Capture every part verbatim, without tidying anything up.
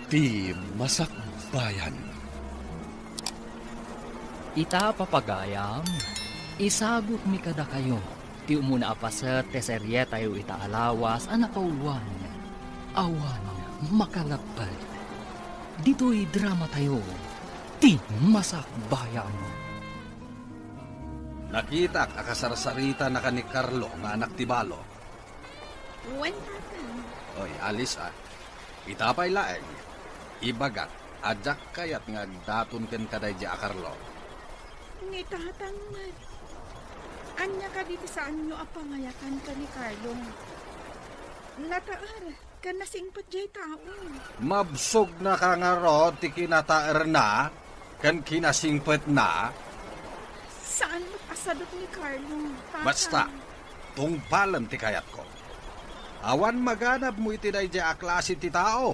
Ti masakbayan. Ita, papagayam, isagutmi kadakayo ti umuna a paset ti serietayo ita a lawas a napauloan, Awan Makalapped. Ditoy dramatayo, Ti Masakbayan. Nakitak a kasarsaritannaka ni Carlo nga anak ti balo. Wen, Tatang. Oy, Alice, a. Ita pay laeng, ibagak a diak kayat nga agdaton kenka daydiay a Carlo. Ni Tatang met. Ania kadi ti saanyo a pangayatan ken ni Carlo? Nataer ken nasingpet diay tao. Mabsogna ka ngarud ti kinataerna ken kinasingpetna? Saan met a sadut ni Carlo, Tatang. Basta, tungpalem ti kayatko. Awan maganabmo iti daydiay a klase ti tao.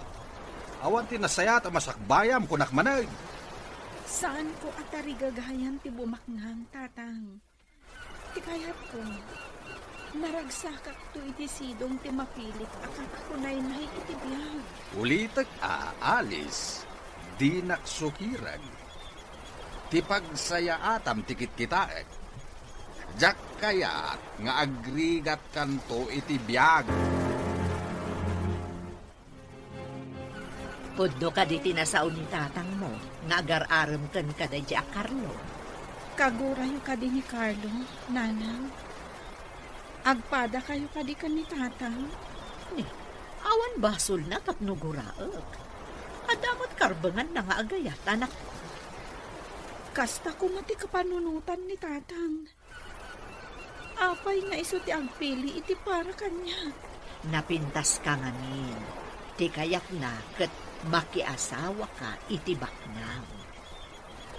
Awan ti nasayaat a masakbayam, kunak manen. Saanko a tarigagayan ti bumaknang, Tatang. Ti kayatko, naragsakakto iti sidong ti mapilit a kakakunaynay iti biag. Ulitek a, Alice, dinak sukiren. Ti pagsayaatam ti kitkitaek. Diak kayat nga agrigatkanto iti biag. Pudno kadi ti nasao ni tatangmo nga agar-arem kenka daydiay a Carlo? Kagurayo kadi ni Carlo, Nanang? Agpadakayo kadi ken ni Tatang? Ni, awan basolna tapno guraek. Adda met karbenganna nga agayat, anakko. Kasta koma ti kapanunotan ni Tatang. Apay nga isu ti agpili iti para kaniak? Napintaska ngamin. Ti kayatna ket makiasawaka iti baknang.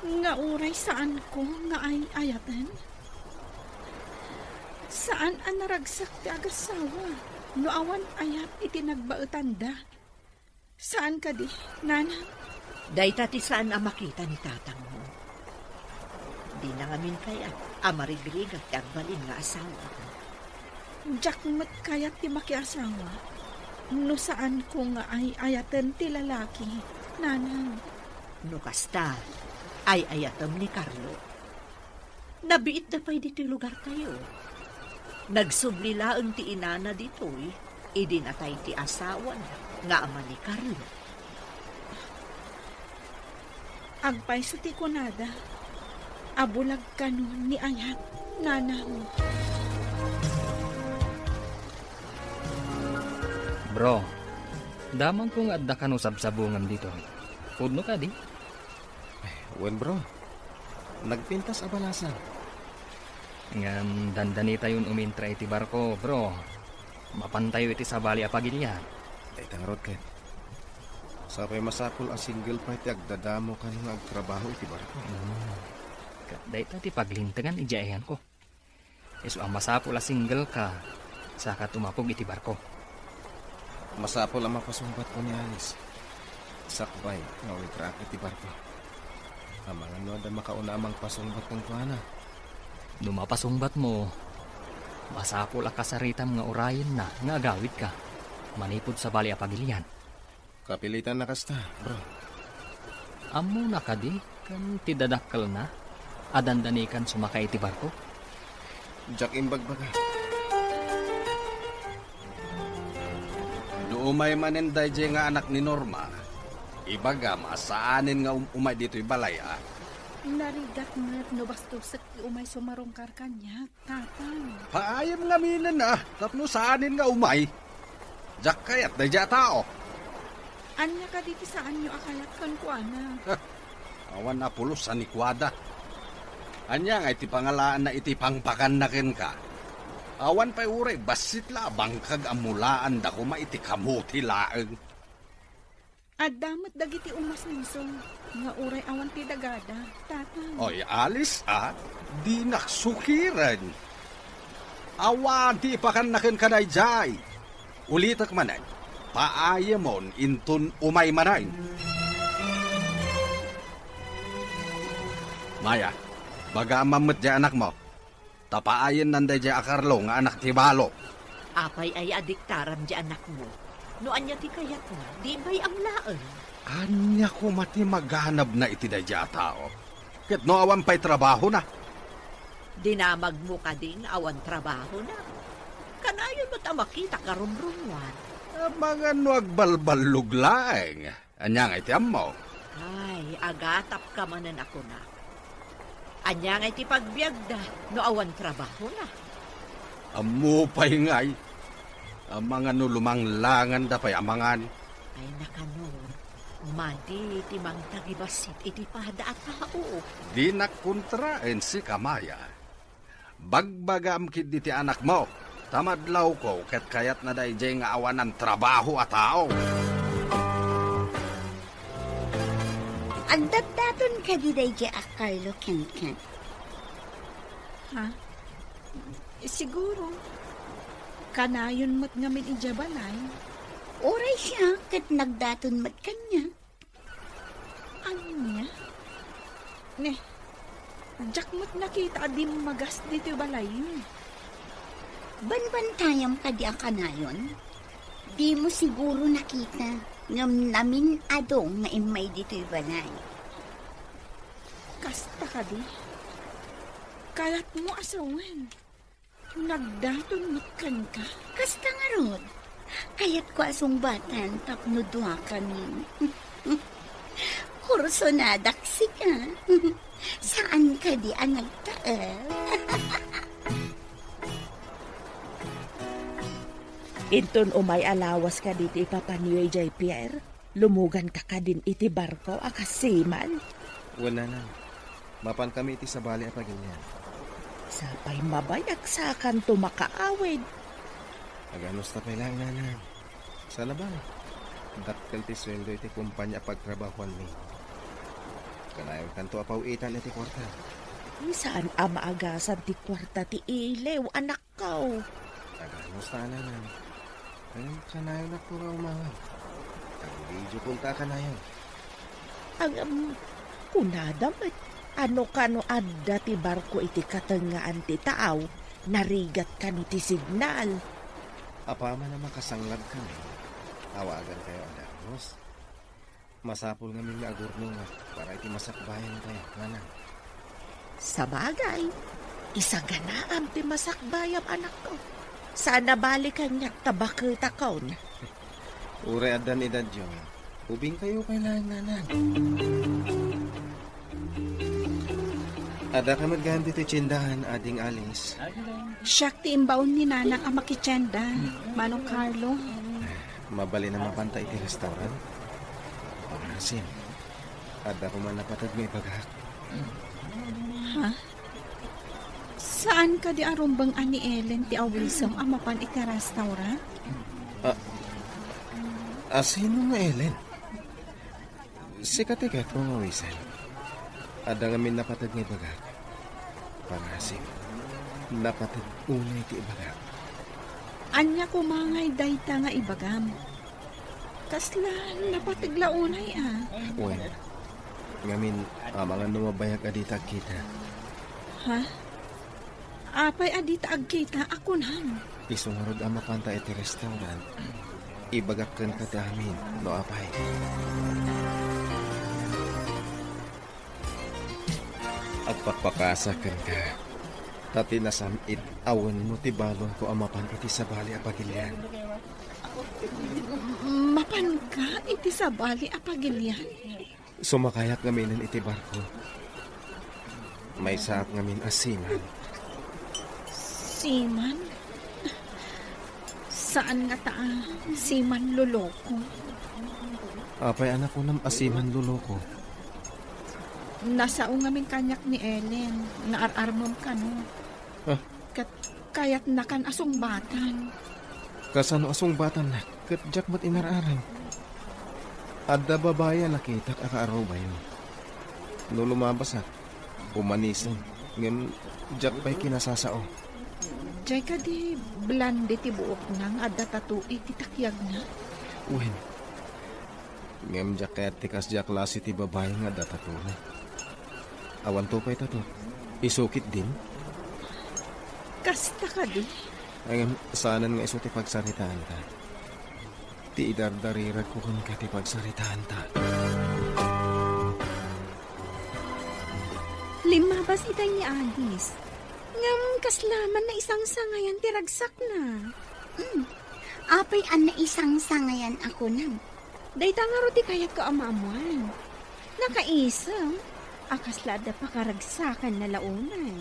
Nga uray saanko nga ay-ayaten? Saan a naragsak ti agasawa no awan ayat iti nagbaetanda? Saan kadi, Nanang? Dayta ti saan a makita ni tatangmo. Dina ngamin kayat a marigrigat ti agbalin nga asawa. Diak met kayat ti makiasawa no saanko nga ay-ayaten ti lalaki, Nanang. No kasta, ay-ayatem ni Carlo. Nabiitda pay ditoy lugartayo. Nagsubli laeng ti inana ditoy idi natay ti asawana nga ama ni Carlo. Agpayso ti kunada a bulag kano ni ayat, Nanang. Bro, damagko nga adda kano sabsabungam ditoy. Pudno kadi? Wen, bro. Nagpintas a balasan. Ngem dandanitayon umintra iti barko, bro. Mapantayo iti sabali a pagilian. Dayta ngarud ket. Sapay masapul a single pay ti agdadamo kano nga agtrabaho iti barko. Hmm. Ket dayta ti paglintegan idiay ayanko. Isu a masapul a single ka, saka tumapog iti barko. Masapul a mapasungbatko ni Alice. Sakbay nga umitraak iti barko. Amangan no adda makauna a mangpasungbat kenkuana. No mapasungbatmo, masapul a kasaritam nga urayenna nga agawidka manipud sabali a pagilian. Kapilitan a kasta, bro. Ammona kadi ken ti dadakkelna a dandanikan sumaka iti barko? Diak imbagbaga. No umay manen daydiay nga anak ni Norma, ibagam a saanen nga um-, umay ditoy balay, a? Narigat met no bastosek ti umay sumarungkar kaniak. Tatang. Paayem ngaminen, a, tapno saanen nga umay. Diak kayat daydiay a tao. Ania kadi ti saanyo a kayat kenkuana? Awan a pulos a nikuada. Ania ngay ti pangalaanna iti pangpakanna kenka? Awan pay uray bassit la a bangkag a mulaanda koma iti kamote laeng. Adda met dagiti umasenso nga uray awan ti dagada, Tatang. Oy, Alice, a, dinak sukiren. Awan ti ipakanna kenka daydiay. Ulitek manen, paayemon inton umay manen. Maya, baga met diay anakmo. Ta paayennan daydiay a Carlo nga anak ti balo. Apay aya a diktaram diay anakmo? No ania ti kayatna, di imbay-am laeng. Ania koma ti maganabna iti daydiay a tao? Ket no awan pay trabahona? Dinamagmo kadin awan trabahona? Kanayon met a makita karumrumuan. Amangan no agbalballog laeng. Ania ngay ti ammo? Ay, agatapka manen a kuna. Ania ngay ti pagbiagda no awan trabahona? Ammo pay ngay. Amangan no lumanglanganda pay a mangan. Ay, nakano, madi ti mangtagibassit iti pada a tao. Dinak kontraen sika, Maya. Bagbagam ketdi ti anakmo, ta madlawko ket kayatna daydiay nga awanan trabaho a tao. Agdatdaton kadi daydiay a Carlo kenka? Ha? Siguro. Kanayon met ngamin idiay balay. Uray siak ket nagdaton met kaniak. Ania? Ne, diak met nakita a dimmagas ditoy balayyo. Banbantayam kadi a kanayon? Dimo siguro nakita, ngem namin-ado nga immay ditoy balay. Kasta kadi? Kayatmo a sawen? Nagdaton met kenka? Kasta ngarud. Kayatko a sungbatan tapno duakami. Kursonadak sika. Saan kadi a nagtaeng? Inton umay a lawas kadi ti ipapanyo idiay pier, lumuganka kadin iti barko a kas seaman? Wen, nanang. Mapankami iti sabali a pagilian. Sapay mabayag sakanto makaawid. Aganusta pay laeng, nanang. Saan a bale, dakkel ti sueldo iti kompania a pagtrabahoanmi. Kanayonkanto a paw-itan iti kuarta. Saan a maagasat ti kuarta ti iliw, anak. Kaw. Aganusta, nanang. Ngem kanayonakto nga umawat. Agbidiokonta a kanayon. Ngem, kunada met, no kano adda ti barko iti katengngaan ti taaw, narigat kano ti signal. Apaman a makasanglabkami, awagankayo a dagus. Masapul ngamin nga agurnongat para iti masakbayantayo, nanang. Sabagay, isaganaam ti masakbayam, anakko. Saan a bale kaniak ta baketakon. Uray addan edadyo, ubingkayo pay laeng, nanang. Addaka met gayam ditoy tiendahan, Ading Alice. Siak ti imbaon ni Nanang a makitienda, Manong Carlo. Mabalin a mapanta iti restaurant? Pangaasim, adda koma napateg nga ibagak. Ha? Saan kadi a rumbeng a ni Ellen ti awisem a mapan iti restaurant? A, a sino nga Ellen? Sika ti ketko nga awisem. Adda ngamin napateg nga ibagak. Pangaasim, napateg unay ti ibagak. Ania koma ngay dayta nga ibagam? Kasla napateg la unay a? Wen, ngamin, amangan no mabayag a dita agkita. Ha? Apay a dita agkita a kunam? Isu ngarud a mapanta iti restaurant, ibagak kenka ti amin, no apay. Agpakpakasak kenka, ta ti nasam-it a wenno ti balonko a mapan iti sabali a pagilian. Mapanka iti sabali a pagilian? Sumakayak ngaminen iti barko. Maysaak ngamin a seaman. Seaman? Saan ngata a seaman loloko? Apay a nakunam a seaman loloko? Nasao ngamin kaniak ni Ellen nga ar-armem kano. Ah. Ket kayatnakan a sungbatan. Kasano a sungbatannak ket diak met inar-arem? Adda babai a nakitak a kaarubayo. No lumabasak, umanisem, ngem diak pay kinasasao. Diay kadi blonde ti buokna nga adda tattoo iti takyagna? Wen, ngem diak kayat ti kasdiay a klase ti babai nga adda tattoo-na. Awanto pay tattoo. Isu ketdin? Kasta kadi? Ngem saanen nga isu ti pagsaritaanta. Ti idardariragko kenka ti pagsaritaanta. Limmabas itay ni Alice. Ngem kasla man naisangsangayan ti ragsakna. Hmm. Apay a naisangsangayan a kunam? Dayta ngarud ti kayatko a maammuan. Nakaisem a kasla adda pakaragsakanna la unay.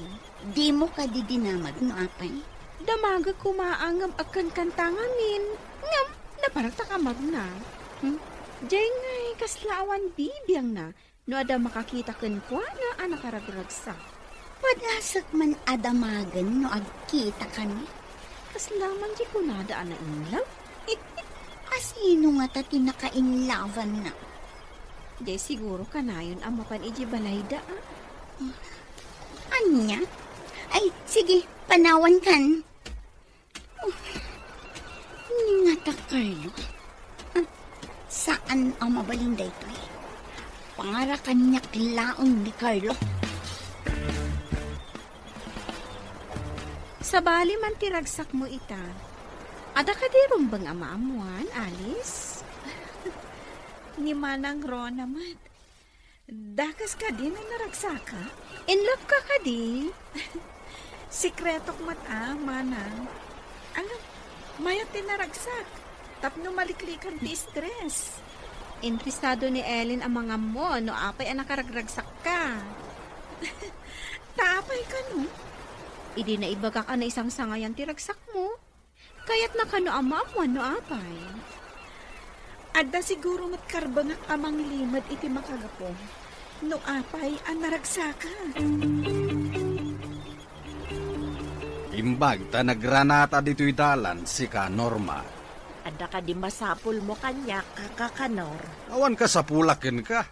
Dimo kadi dinamag no apay? Damagek koma a ngem agkankanta ngamin, ngem naparagtak a magna. Hmm? Diay ngay kasla awan bibiangna no adda makakita kenkuana a nakaragragsak. Padasek man a damagen no agkitakami. Kasla man ti kunada a nainlove? A sino ngata ti nakainlabanna? Diay siguro kanayon a mapan iti balayda, a. Ania? Ay, sige, panawankan. Oh, ni ngata, Carlo. Ah, saan a mabalin daytoy. Para kaniak laeng ni Carlo. Sabali man ti ragsakmo ita. Adda kadi rumbeng a maammuan, Alice? Ni Manang Rona met. Dakas kadi no naragsaka? In love ka kadi? Sekretok met a, Manang. Alam, mayat ti naragsak. Tapno maliklikan ti stress. Interesado ni Ellen a mangammo no apay a nakaragragsakka. Ta apay kano? Idi naibagak a naisangsangayan ti ragsakmo, kayatna kano a maammuan no apay? Adda siguro met karbengak a manglimed iti makagapu no apay a naragsaka. Imbag ta nagranata ditoy dalan sika, Norma. Adda kadi masapulmo kaniak, Kaka Nor? Awan kasapulak kenka.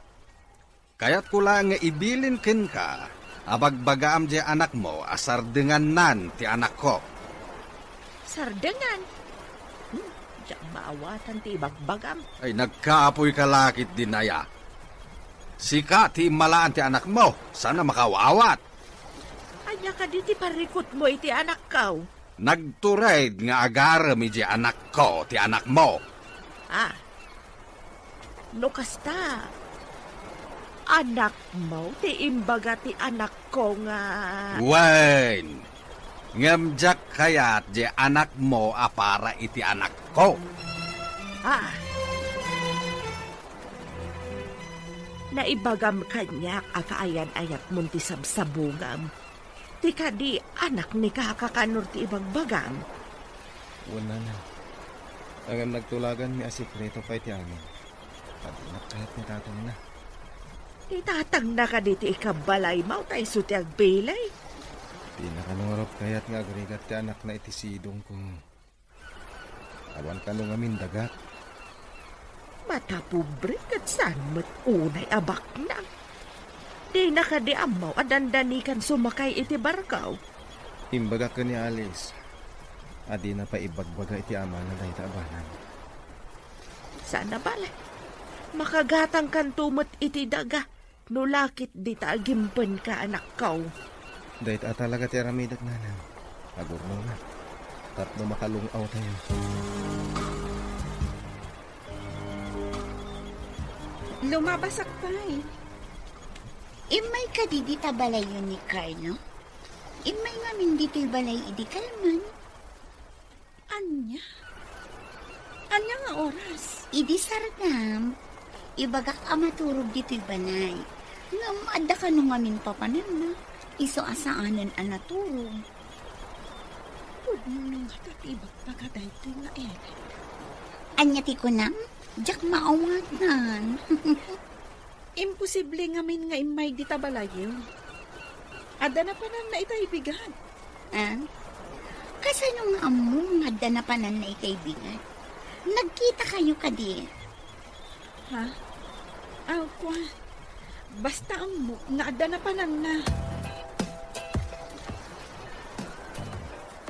Kayatko laeng nga ibilin kenka a bagbagaam diay anakmo a sardengannan ti anakko. Sardengan? Hmm, diak maawatan ti ibagbagam. Ay, nagkaapoyka la ketdin aya. Sika ti immalaan ti anakmo, saan a makaawat. Ania kadi ti parikutmo iti anakko? Nagtured nga agarem idiay anakko ti anakmo. Ah. No kasta, anakmo ti imbaga ti anakko nga. Wen, ngem diak kayat diay anakmo a para iti anakko. Ah. Naibagam kaniak a kaayan-ayatmon ti sabsabungam. Ti kadi, anak ni Kaka Kanor ti ibagbagam? Wen, Nanang. Ngem nagtulaganmi a sekreto pay ti amin. Ta dinak kayat ni tatangna. Ti tatangna kadi ti ikabbalaymo ta isu ti agbilin? Dina kano ngarud kayat nga agrigat ti anakna iti sidongko. Awan kano ngamin dagak. Matapobre ket saan met unay a baknang. Dina kadi ammo a dandanikan sumakay iti barko? Imbagak ken ni Alice a dina pay ibagbaga iti amana dayta a banag. Saan a bale. Makagatangkanto met iti daga. No la ket dita agimpenka, anakko. Dayta a talaga ti aramidek, Nanang. Agurnongak tapno makalung-awtayo. Lumabasak pay. Immay kadi dita balayyo ni Carlo? Immay ngamin ditoy balay idi kalman. Ania? Ania nga oras? Idi sardam, ibagak a maturog ditoy balay. Ngem adda kano ngamin papananna, isu a saanen a naturog. Pudno ngata ti ibagbaga daytoy nga Ellen. Ania ti kunam? Diak maawatan. Imposible ngamin nga immay dita balayyo. Adda napananna itay bigat. Ah? Kasano nga ammo nga adda napananna itay bigat? Nagkitakayo kadi? Ha? Aw, kua. Basta ammo nga adda napananna.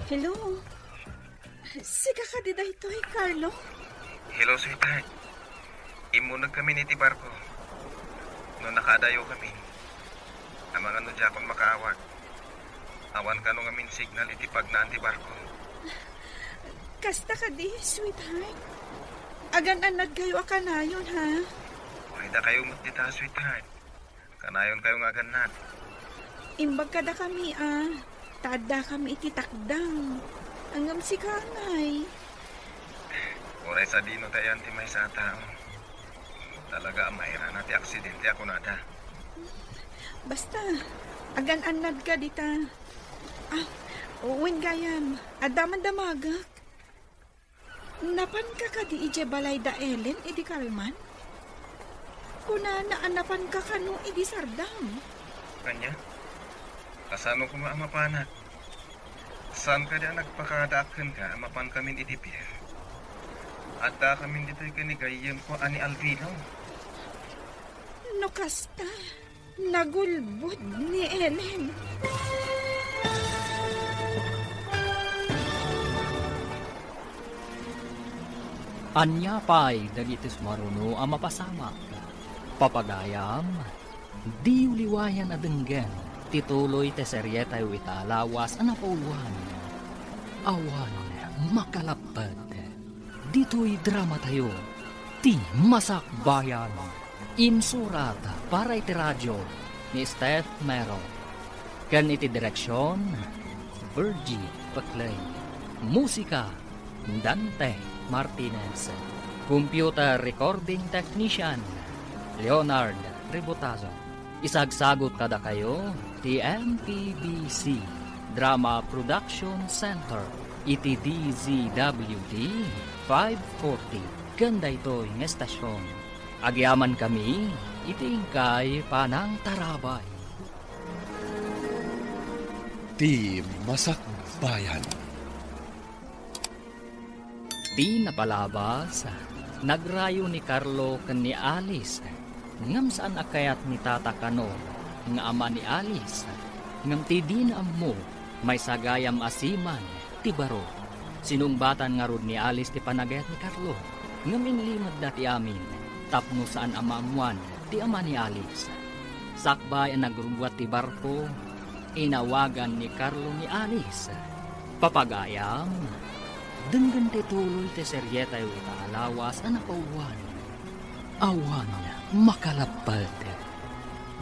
Hello? Sika kadi daytoy, Carlo? Hello, sweetheart. Immunegkamin iti barko. No nakaadayokamin, amangan no diakon makaawat. Awan kano ngamin signal iti pagnaan ti barko. Kasta kadi, sweetheart? Agan-annadkayo a kanayon, ha? Ay, dakayo met dita, sweetheart. Kanayonkayo nga agannad. Imbag kadakami a ta addakami iti takdang. Ngem sika ngay. Uray sadino ta iyan ti maysa a tao. Talaga a mairana ti aksidente a kunada. Basta, agan-annadka dita. Ah, wen gayam, adda man damagek. Napanka kadi idiay balay da Ellen idi kalman? Kunana a napanka kano idi sardam. Ania? Kasano koma a mapanak? Saan kadi a nagpakadaak kenka a mapankamin idi pier? Addakamin ditoy ken ni gayyemko a ni Alvino. No kasta, nagulbod ni Ellen. Ania pay dagiti sumaruno a mapasamak? Papagayam, diyo liwayan a denggen ti tuloy ti serietayo ita a lawas a napauluan. Awan makalapped. Ditoy dramatayo, Ti Masakbayan. Insurat para iti radio ni Steph Mero. Ken iti direksion, Virgie Peclay. Musika, Dante Martinez. Computer recording technician, Leonard Ributazo. Isagsagot kadakayo ti M P B C Drama Production Center iti D Z W T five forty ken daytoy nga estasion. Agyamankami iti inkay panangtarabay. Ti Masakbayan. Ti napalabas, nagrayo ni Carlo ken ni Alice, ngem saan a kayat ni Tata kano nga ama ni Alice, ngem ti dina ammo, maysa gayam a siman ti baro. Sinungbatan ngarud ni Alice ti panagayat ni Carlo, ngem inlimedda ti amin tapno saan a maammoan ti ama ni Alice. Sakbay a nagrubbuat ti barko, inawagan ni Carlo ni Alice. Papagayam, denggen ti tuloy ti serietayo ita a lawas a napauluan. Awan makalapped.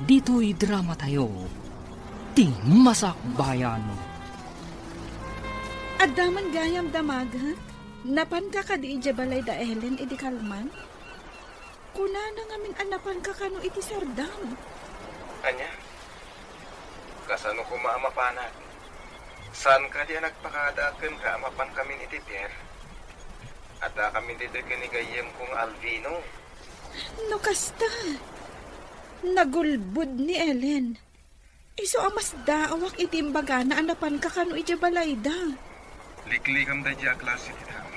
Ditoy dramatayo, Ti Masakbayan. Adda man gayam damagek? Napanka kadi idiay balay da Ellen idi kalman? Kunana ngamin a napanka kano iti sardam. Ania? Kasano koma a mapanak? Saan kadi a nagpakadaak kenka a mapankamin iti pier? Addakamin ditoy ken ni gayyemko nga Alvino. No kasta, nagulbod ni Ellen. Isu a masdaawak iti imbagana a napanka kano idiay balayda. Liklikam daydiay a klase ti tao.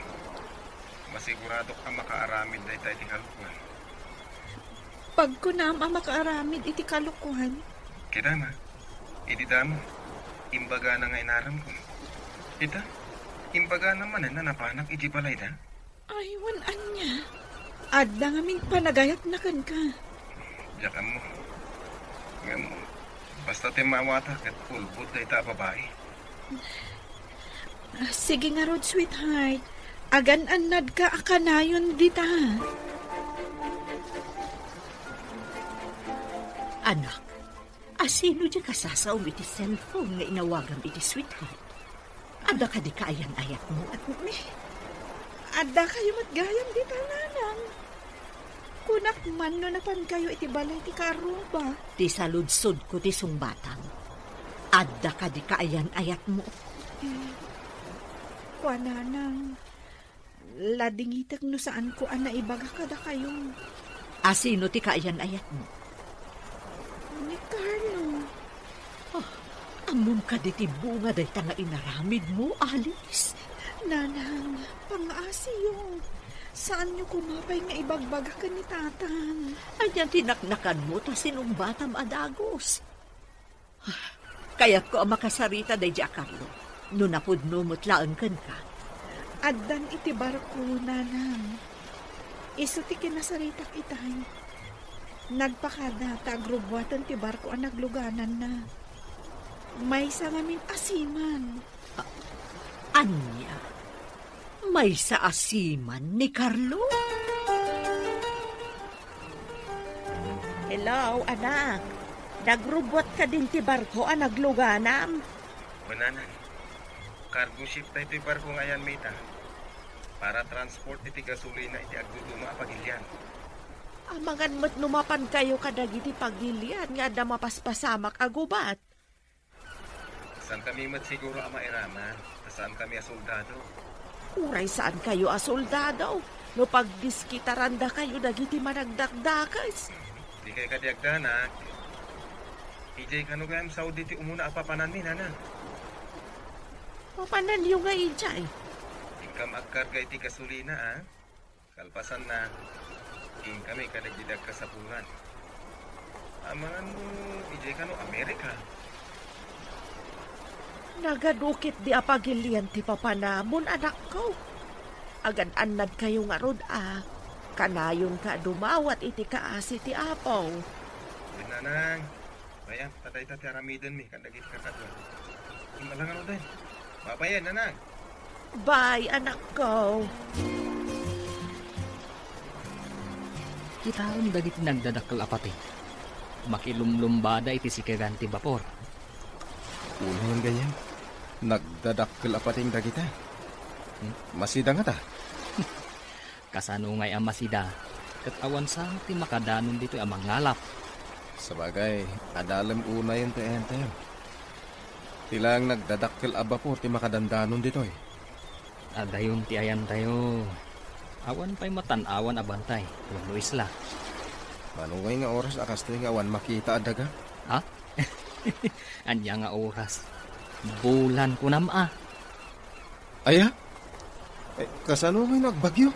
Masiguradok a makaaramid dayta iti kalokuan. Pagkunam a makaaramid iti kalokuan. Kitana, idi damo, imbagana nga inaramko. Ita, imbagana manen a napanak idiay balayda. Ay, wen ania? Adda ngamin panagayatna kenka. Diak ammo. Ngem, basta ti maawata ket ulbod dayta a babai. Ah, sige ngarud, sweetheart. Agan-annadka a kanayon dita. Anak, asino diay kasasaom iti cellphone nga inawagam iti sweetheart? Adda kadi kaayan-ayatmo? Adda kayo met gayam dita, nanang. Kunak man no napan kayo iti balay ti kaarruba. Ti saludsodko ti sungbatam. Adda kadi kaayan-ayatmo? Eh, kua, nanang, ladingitek no saanko a naibaga kadakayo. Asino ti kaayan-ayatmo? Ni Carlo. Ah, ammom kadi ti bunga dayta nga inaramidmo, Alice? Nanang, pangaasiyo. Saanyo koma pay nga ibagbaga ken ni Tatang. Ania ti naknakanmo ta sinungbatam a dagus? Ah, kayatko a makasarita daydiay a Carlo, no napudno met laeng kenka. Addan iti barko, nanang. Isu ti kinasaritak itay. Nagpakada ta agrubbuaten ti barko a naglugananna. Maysa ngamin a seaman. A-, ania? Maysa a seaman ni Carlo? Hello, anak. Nagrubbuat kadin ti barko a nagluganam? Wen, nanang. Cargo ship daytoy barko nga ayanmi ita. Para transport iti gasolina iti agduduma a pagilian. Amangan met no mapankayo kadagiti pagilian nga adda mapaspasamak a gubat. Saankami met siguro a mairaman, ta saankami a soldado. Uray saankayo a soldado, no pagdiskitarandakayo dagiti managdakdakes. Dikay kadi agdanag. Idiay kano gayam Saudi ti umuna a papananmi, nanang? Papananyo nga idiay? Inkami agkarga iti gasolina, a? Kalpasanna, inkami kadagiti agkasapulan. Amangan no idiay kano Amerika? Nagadu ketdi a pagilian ti papanamon, anakko. Agad-annadkayo ngarud a kanayonka a dumawat iti kaasi ti Apo. Wen, nanang. Bay-am, ta dayta ti aramidenmi kadagiti kakadua. Imbalangan, Odette. Babayen, nanang. Bye, anakko. Kitaem dagiti nagdadakkel a pateng. Makilumlumbada iti sikegan ti bapor. Unayen gayam, nagdadakkel a pateng dagita. Hmm? Masida ngata. Kasano ngay a masida, ket awan sa ti makadanon ditoy a mangalap. Sabagay, adalem unayen ti ayantayo. Ti laeng nagdadakkel a bapor ti makadandanon ditoy. Adayon ti ayantayo. Awan pay matan-awan a bantay wenno isla. Mano ngay nga oras a kastoy nga awan makita a daga? Ha? Ania nga oras? Bulan kunam a. Aya? Eh, kasano ngay no agbagyo?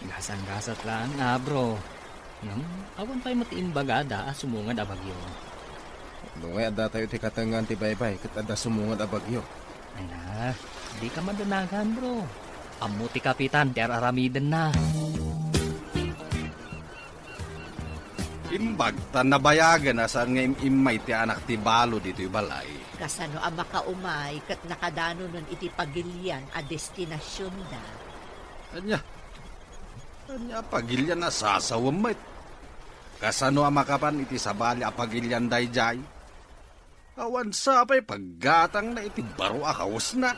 Gasat-gasat laeng a, bro. Ngem, awan pay met imbagada a sumungad a bagyo. No ngay adda tayo ti katengngaan ti baybay ket adda sumungad a bagyo. Ay na, dika madanagan, bro. Ammo ti kapitan ti ar-aramidenna. Imbag ta nabayagen a saan nga im-immay ti anak ti balo ditoy balay. Kasano a makaumay ket nakadanonen iti pagilian a destinasionda? Ania? Ania a pagilian a sasawem met? Kasano a makapan iti sabali a pagilian daydiay? Awan sa pay paggatangna iti baro a kawesna.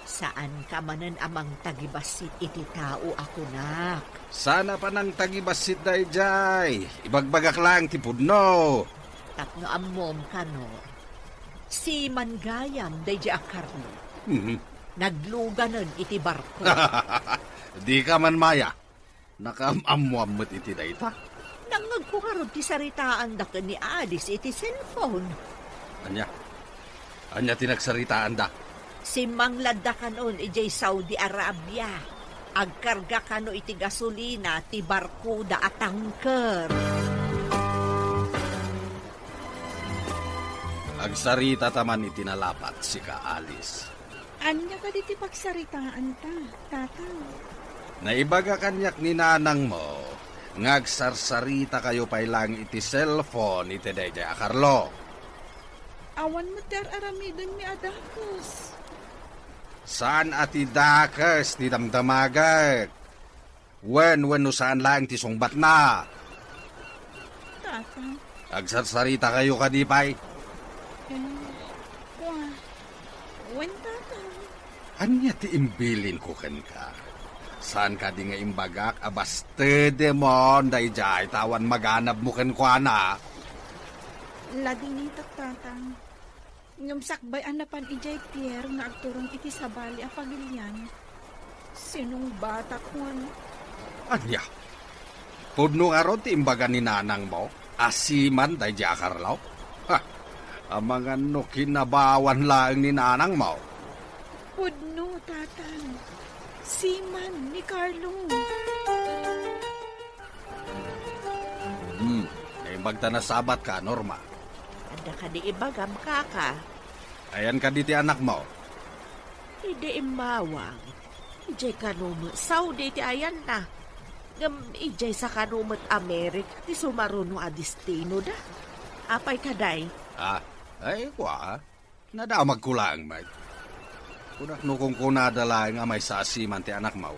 Saanka manen a mangtagibassit iti tao a kunak. Saan a panangtagibassit daydiay. Ibagbagak laeng ti pudno. Tapno ammom, Kanor, siman gayam daydiay a Carlo. Mhm. Nagluganen iti barko. Dika man maya. Nakaam-ammoan met iti dayta. Nangngegko ngarud ti saritaanda ken ni Alice iti cellphone. Ania? Ania ti nagsaritaanda? Simmangladda kanon idiay Saudi Arabia. Agkarga kano iti gasolina ti barkoda a tanker. Agsaritata man iti nalapat, sika, Alice. Ania kadi ti pagsaritaanta, Tatang? Naibaga kaniak ni nanangmo nga agsarsarita kayo pay laeng iti cellphone iti daydiay a Carlo. Awan met ti ar-aramidenmi a dakes. Saan a ti dakes ti damdamagek. Wen, wenno saan laeng ti sungbatna? Tatang. Agsarsarita kayo kadi pay? Eh, kua. Wen, Tatang. Ania ti imbilinko kenka? Saan kadi nga imbagak a bastedemon daydiay ta awan maganabmo kenkuana? Ladingitak, Tatang. Ngem sakbay a napan idiay pier nga agturong iti sabali a pagilian, sinungbatakon. Ania? Pudno ngarud ti imbaga ni nanangmo a siman daydiay a Carlo? Ha! Amangan no kinabawan laeng ni nanangmo. Pudno, Tatang. Siman ni Carlo. Hmm, naimbag ta nasabatka, Norma. Adda kadi ibagam, kaka? Ayan kadi ti anakmo? Idi immawang, idiay kano met Saudi ti ayanna. Ngem idiay sa kano met Amerika ti sumaruno a destinoda. Apay kadi? Ah, ay, kua. Nadamagko laeng met. Kunak no kunkunada laeng a maysa a siman ti anakmo.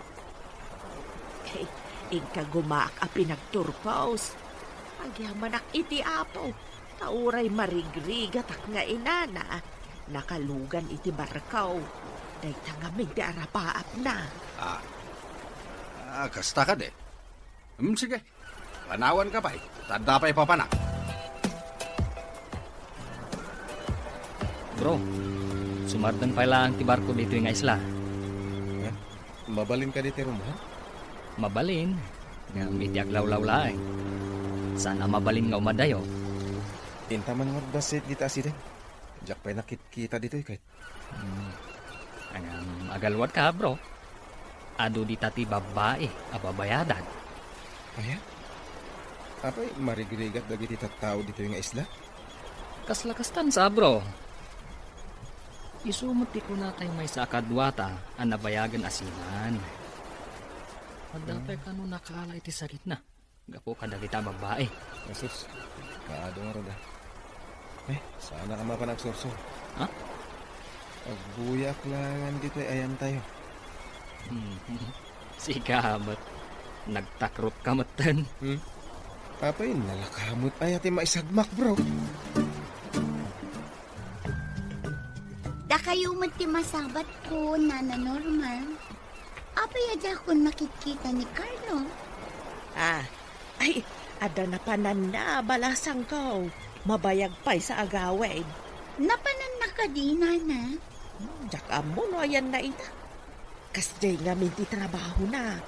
Eh, inka gumaak a pinagturpos. Agyamanak iti Apo, ta uray marigrigatak nga inana, nakalugan iti barko. Dayta ngamin ti arapaapna. Ah, ah, kasta kadi. Hmm, sige. Panawanka pay, ta adda pay papanak. Bro, sumardeng pay laeng ti barko ditoy nga isla. Eh, mabalin kadi ti rummuar? Mabalin, ngem iti aglawlaw laeng. Saan a mabalin nga umadayo. Inta man ngarud bassit dita a sideg. Diak pay nakitkita ditoy ket. Hmm. Ngem agalwadka, bro. Adu dita ti babbai a babayadan. Aya? Apay, marigrigat dagiti tattao ditoy nga isla? Kasla kastan sa, bro. Isu met ti kuna tay maysa a kaduata a nabayagen a seaman. Adda pay kano nakaala iti sakitna gapu kadagita a babbai. Jesus, kaadu ngarud a. Eh, saanak a mapan agsursor. Ha? Agbuyaak laengen ditoy ayantayo. Hmm. Sika met. Nagtakrotka metten. Hmm? Apay, nalaka met aya ti maisagmak, bro? Dakayo met ti masabatko, Nana Norma. Apay a diakon makitkita ni Carlo? Ah, ay, adda napananna, balasangko. Mabayag pay sa agawid. Napananna kadi, Nana? Hmm, diak ammo no ayanna ita. Kasdiay ngamin ti trabahona.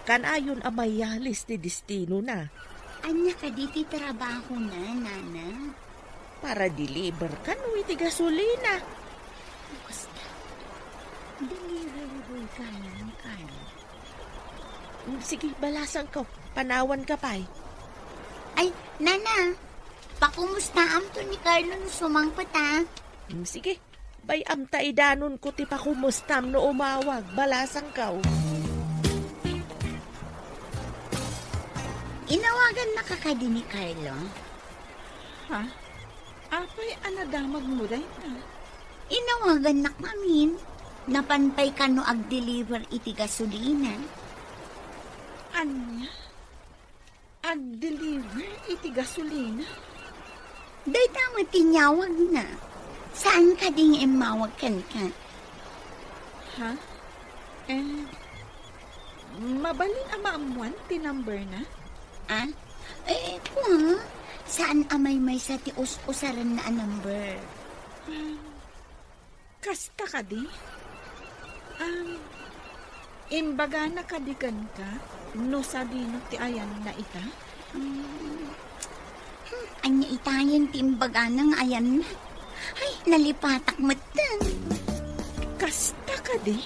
Kanayon a mayalis ti destinona. Ania kadi ti trabahona, Nana? Para deliver kano iti gasolina. Basta, deliver boy kano ni Carlo. Mm, sige, balasangko. Panawanka pay. Ay, Nana, pakumustaamto ni Carlo no sumangpet, a. Mm, sige. Bay-am ta idanonko ti pakumustam no umawag, balasangko. Inawagannaka kadi ni Carlo? Ha? Apay a nadamagmo dayta? Inawagannak ngamin. Napan pay kano agdeliver iti gasolina. Ania? Agdeliver iti gasolina? Dayta met ti inyawagna. Saan kadi nga immawag kenka? Ha? Eh, mabalin a maammuan ti numberna? Ah? Eh, kua, saan a maymaysa ti us-usarenna a number. Ah, Kasta kadi? Am, imbagana kadi kenka no sadino ti ayanna ita? Hmm, hmm, ania itayen ti imbagana nga ayanna? Ay, nalipatak metten. Kasta kadi?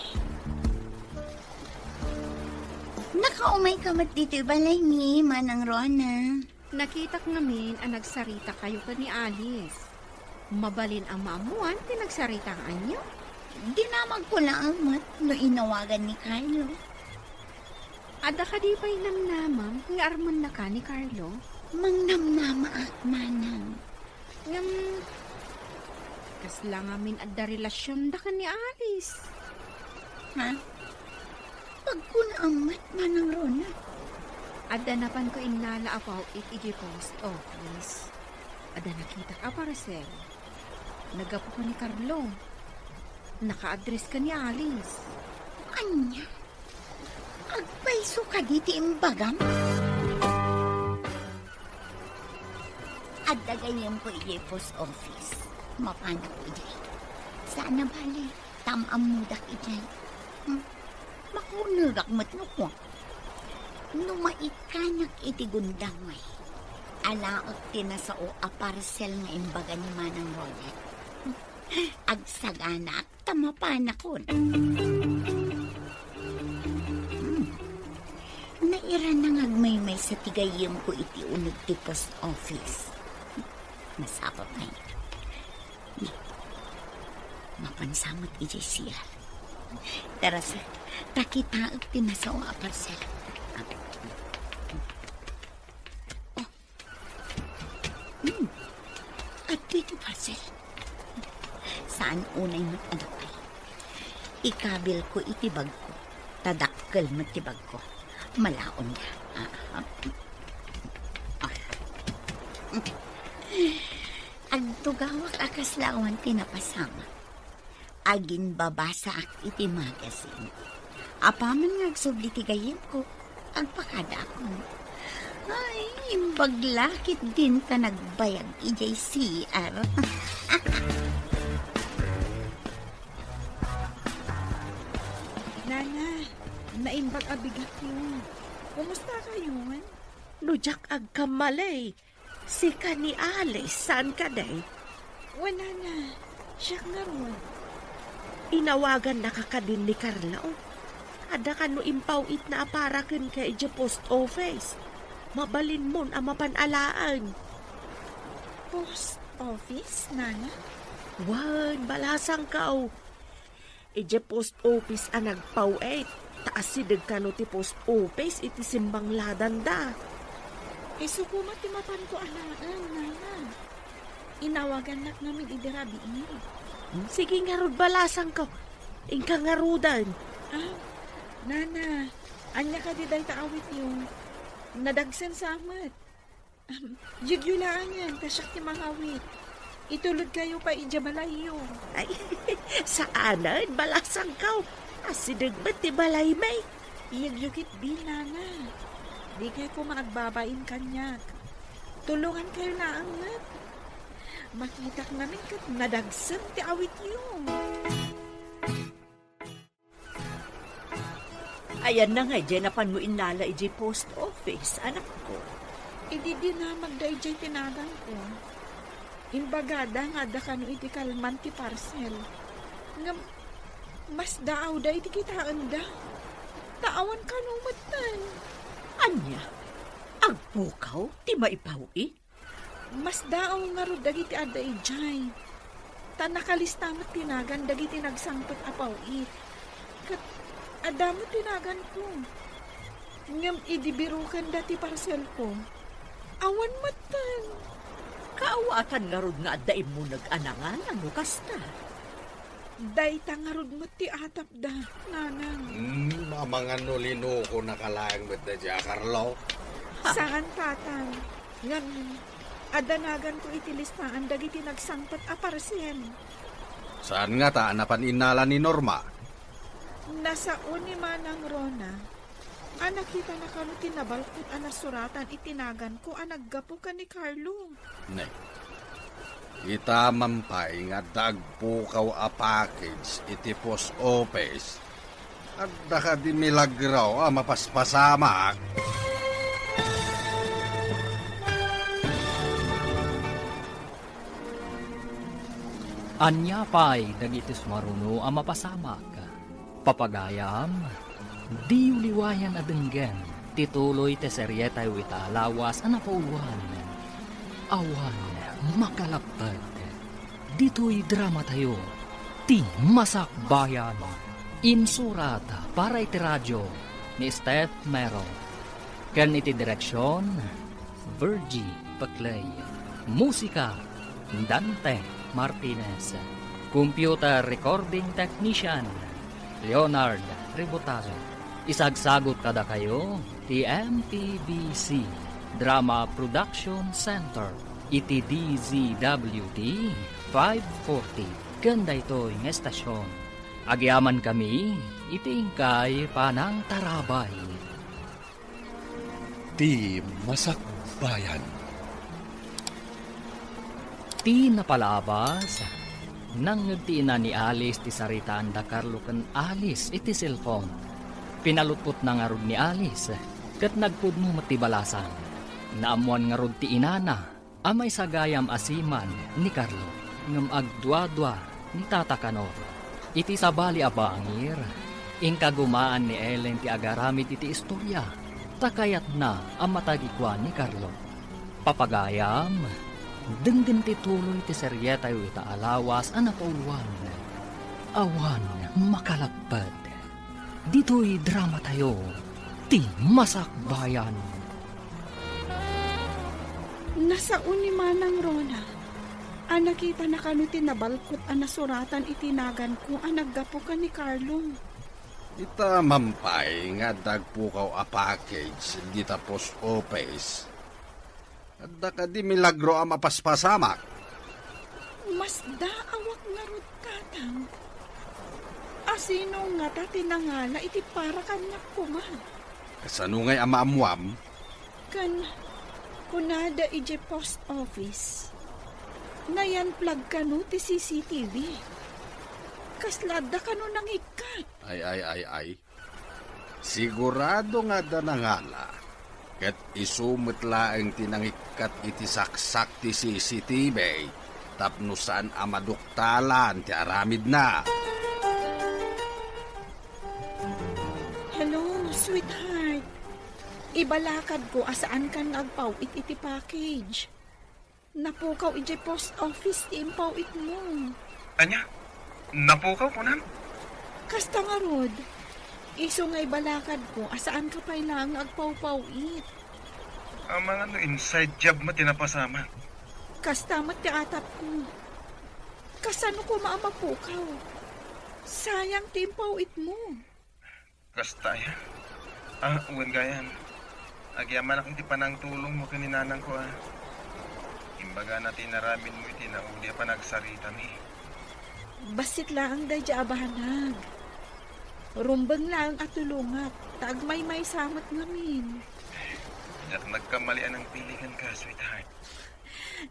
Nakaumayka met ditoy balay ni Manang Rona. Nakitak ngamin a nagsaritakayo ken ni Alice. Mabalin a maammuan ti nagsaritaanyo? Dinamagko laeng met no inawagan ni Carlo. Adda kadi pay namnamam nga armennaka ni Carlo? Mangnamnamaak, manang. Ngem, kasla ngamin adda relasionda ken ni Alice? Ha? Pagkunaam met, Manang Rona. Adda napanko innala a paw-it idiay post office. Adda nakitak a parcel. Naggapu ken ni Carlo. Naka-address ken ni Alice. Ania? Agpayso kadi ti imbagam? Adda gayyemko idiay post office. Mapanak idiay. Saan a bale, ta am-ammodak idiay. Hmm? Makunerrak met no kua. No maikkanak iti gundaway, alaek ti nasao a parcel nga imbaga ni Manang Ronald. Agsaganaak ta mapanakon. Hmm. Nairana nga agmaymaysa ti gayyemko iti uneg ti post office. Masapa pay. Mapansa met idiay C R. Tara, sir. Ta kitaek ti nasao a parcel. Oh. Hmm. Adtoy ti parcel. Saan unay met a dakkel. Ikabilko iti bagko. Ta dakkel met ti bagko. Malaonda. Ah, ah. Ah. Agtugawak a kasla awan ti napasamak. Aginbabasaak iti magazine. Apaman nga agsubli ti gayyemko, agpakadaakon. Ay, imbag la ketdin ta nagbayag idiay C R. Nana, naimbag a bigatyo. Kumusta kayon? No diak agkamali, sika ni Alice, saan kadi? Wen, Nana, siak ngarud. Inawagannaka kadin ni Carlo. Adda kano impaw-itna a para kenka idiay post office. Mabalinmon a mapan alaen. Post office, Nana? Wen, balasangko. Idiay post office a nagpaw-it, ta asideg kano ti post office iti simbangladanda. Isu koma ti mapanko alaen, Nana. Inawagannak ngamin idi rabiin. Hmm, sige ngarud, balasangko. Inka ngaruden. Ah, Nana, ania kadi dayta awityo? Nadagsen sa met. Yegyo laengen, ta siak ti mangawit. Itulodkayo pay idiay balayyo. Ay, saanen, balasangko. Asideg met ti balaymi. Yegyo ketdi, Nana. Dikay koma agbabain kaniak. Tulongankayo laeng met. Makitak ngamin ket nadagsen ti awityo. Ayanna nga idiay napanmo innala idiay post office, anakko? Idi dinamagda idiay tinaganko, imbagada nga adda kano iti kalman ti parcel. Ngem, masdaawda iti kitaenda. Ta awan kano metten. Ania? Agpukaw ti maipaw-it? Masdaaw ngarud dagiti adda idiay. Ta nakalista met ti nagan dagiti nagsangpet a paw-it. Ket adda met ti naganko. Ngem idi birokenda ti parselko, awan metten. Kaawatan ngarud nga adda immuneg a nangalan no kasta? Dayta ngarud met ti atapda, Nanang. Hmm, amangan no linukonaka laeng met daydiay a Carlo. Saan, Tatang. Ngem, adda naganko iti listaan dagiti nagsangpet a parcel. Saan ngata a napan innala ni Norma? Nasao ni Manang Rona. A, nakitana kano ti nabalkot a nasuratan iti naganko a naggapu ken ni Carlo. Ne. Kitaem pay nga adda agpukaw a package iti post office. Adda kadi milagro a mapaspasamak? Ania pay dagiti sumaruno a mapasamak? Papagayam, diyo liwayan a denggen ti tuloy ti serietayo ita a lawas a napauluan, Awan Makalapped. Ditoy dramatayo, Ti Masakbayan. Insurat para iti radio ni Steph Mero. Ken iti direksion, Virgie Peclay. Musika, Dante Martinez. Computer recording technician, Leonard Ributazo. Isagsagut kadakayo ti M P B C Drama Production Center iti D Z W T five forty. Ken daytoy nga estasion, agyamankami iti inkay panangtarabay. Ti Masakbayan. Ti napalabas, nangngeg ti ina ni Alice ti saritaan da Carlo ken Alice iti cellphone. Pinalutpotna ngarud ni Alice, ket nagpudno met ti balasang. Naammoan ngarud ti inana a maisagayam a seaman ni Carlo, ngem agduadua ni Tata Canor. Iti sabali a bangir, inkagumaan ni Ellen ti agaramid iti istoria, ta kayatna a matagikuan ni Carlo. Papagayam, denggen ti tuloy ti serietayo ita a lawas a napauluan, Awan Makalapped. Ditoy dramatayo, Ti Masakbayan. Nasao ni Manang Rona a nakitana kano ti nabalkot a nasuratan iti naganko a naggapu ken ni Carlo. Ita man pay nga adda agpukaw a package dita post office. Adda kadi milagro a mapaspasamak? Masdaawak ngarud, Tatang. Asino ngata ti nangala iti para kaniak koma? Kasano ngay a maammuam? Ken kunada idiay post office, nayan-plug kano ti C C T V. Kasla adda kano nangikkat? Ay, ay, ay, ay. Sigurado nga adda nangala, ket isu met laeng ti nangikkat iti saksak ti C C T V tapno saan a maduktalan ti aramidna. Hello, sweetheart. Ibalakadko a saankan nga agpaw-it iti package. Napukaw idiay post office ti impaw-itmo. Ania? Napukaw, kunam? Kasta ngarud, isu nga ibalakadko a saanka pay laeng nga agpawpaw-it. Amangan no inside job met ti napasamak. Kasta met ti atapko. Kasano koma a mapukaw? Sayang ti impaw-itmo. Kasta aya? Ah, wen gayam. Agyamanak iti panangtulongmo ken ni nanangko, a. Imbagana ti inaramidmo iti naudi a panagsaritami. Bassit laeng daydiay a banag. Rumbeng laeng a tulongak, ta agmaymaysa met ngamin. Diak nagkamali a nangpili kenka, sweetheart.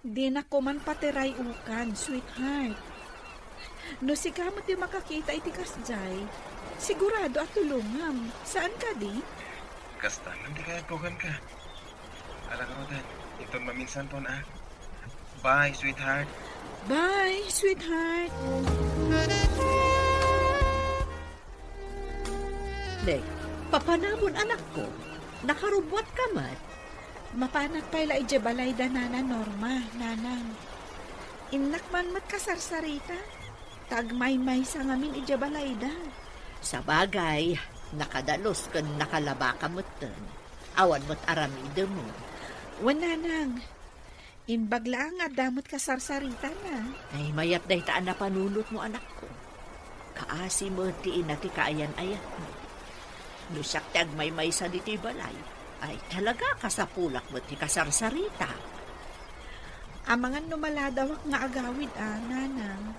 Dinak koman patiray-ukan, sweetheart. No sika met ti makakita iti kasdiay, sigurado a tulongam. Saan kadi? Kasta man ti kayatko kenka. Ala ngaruden, inton maminsanton, a. Bye, sweetheart. Bye, sweetheart. Dek, papanamon, anakko? Nakarubuatka met? Mapanak pay la idiay balayda Nana Norma, Nanang. Innak man met kasarsarita, ta agmaymaysa ngamin idiay balayda. Sabagay, nakadalus ken nakalabaka metten. Awan met aramidem. Wen, Nanang. Imbag laeng nga adda met kasarsaritana. Ay, mayat dayta a napanunotmo, anakko. Kaasi met ti ina ti kaayan-ayatmo. No siak ti agmaymaysa ditoy balay, ay, talaga, kasapulak met ti kasarsarita. Amangan no maladawak nga agawid, a, Nanang.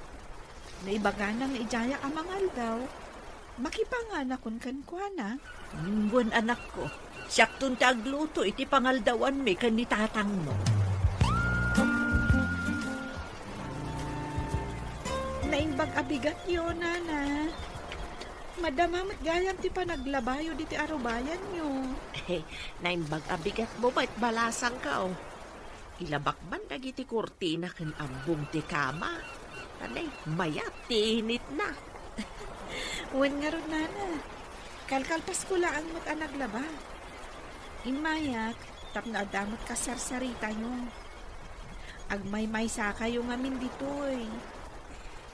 No ibagana nga idiayak a mangaldaw, makipanganakon kenkuana. Mm, wen, anakko, siakton ti agluto iti pangaldawanmi ken ni tatangmo. Naimbag a bigatyo, Nana. Madama met gayam ti panaglabayo ditoy arubayanyo. Naimbag a bigatmo met, balasangko. Ilabak man dagiti kurtina ken abbong ti kama. Anay, mayat ti initna. Wen ngarud, Nana, kalkalpasko laeng met a naglaba. Immayak tapno adda met kassarsaritayo. Agmaymaysakayo ngamin ditoy.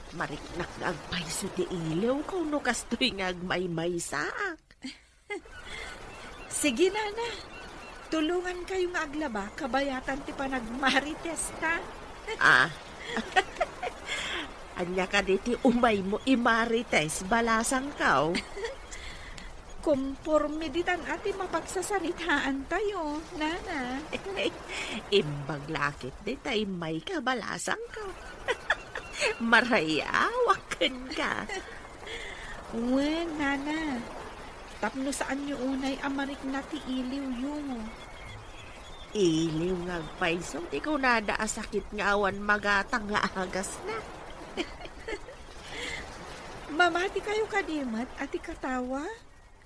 Mariknak nga agpayso ti iliwko no kastoy nga agmaymaysaak. Sige, Nana. Tulongankayo nga aglaba kabayatan ti panagmaritesta. Ah. Ania kadi ti umaymo imarites, balasangko? Komporme ditan a ti mapagsasaritatayo, Nana. Imbag la a ket dita immayka, balasangko. Marayawak kenka. Wen, Nana. Tapno saanyo unay a marikna ti iliwyo. Iliw nga agpayso ti kunada a sakit nga awan magatang nga agasna. Mamatikayo kadi met a ti katawa?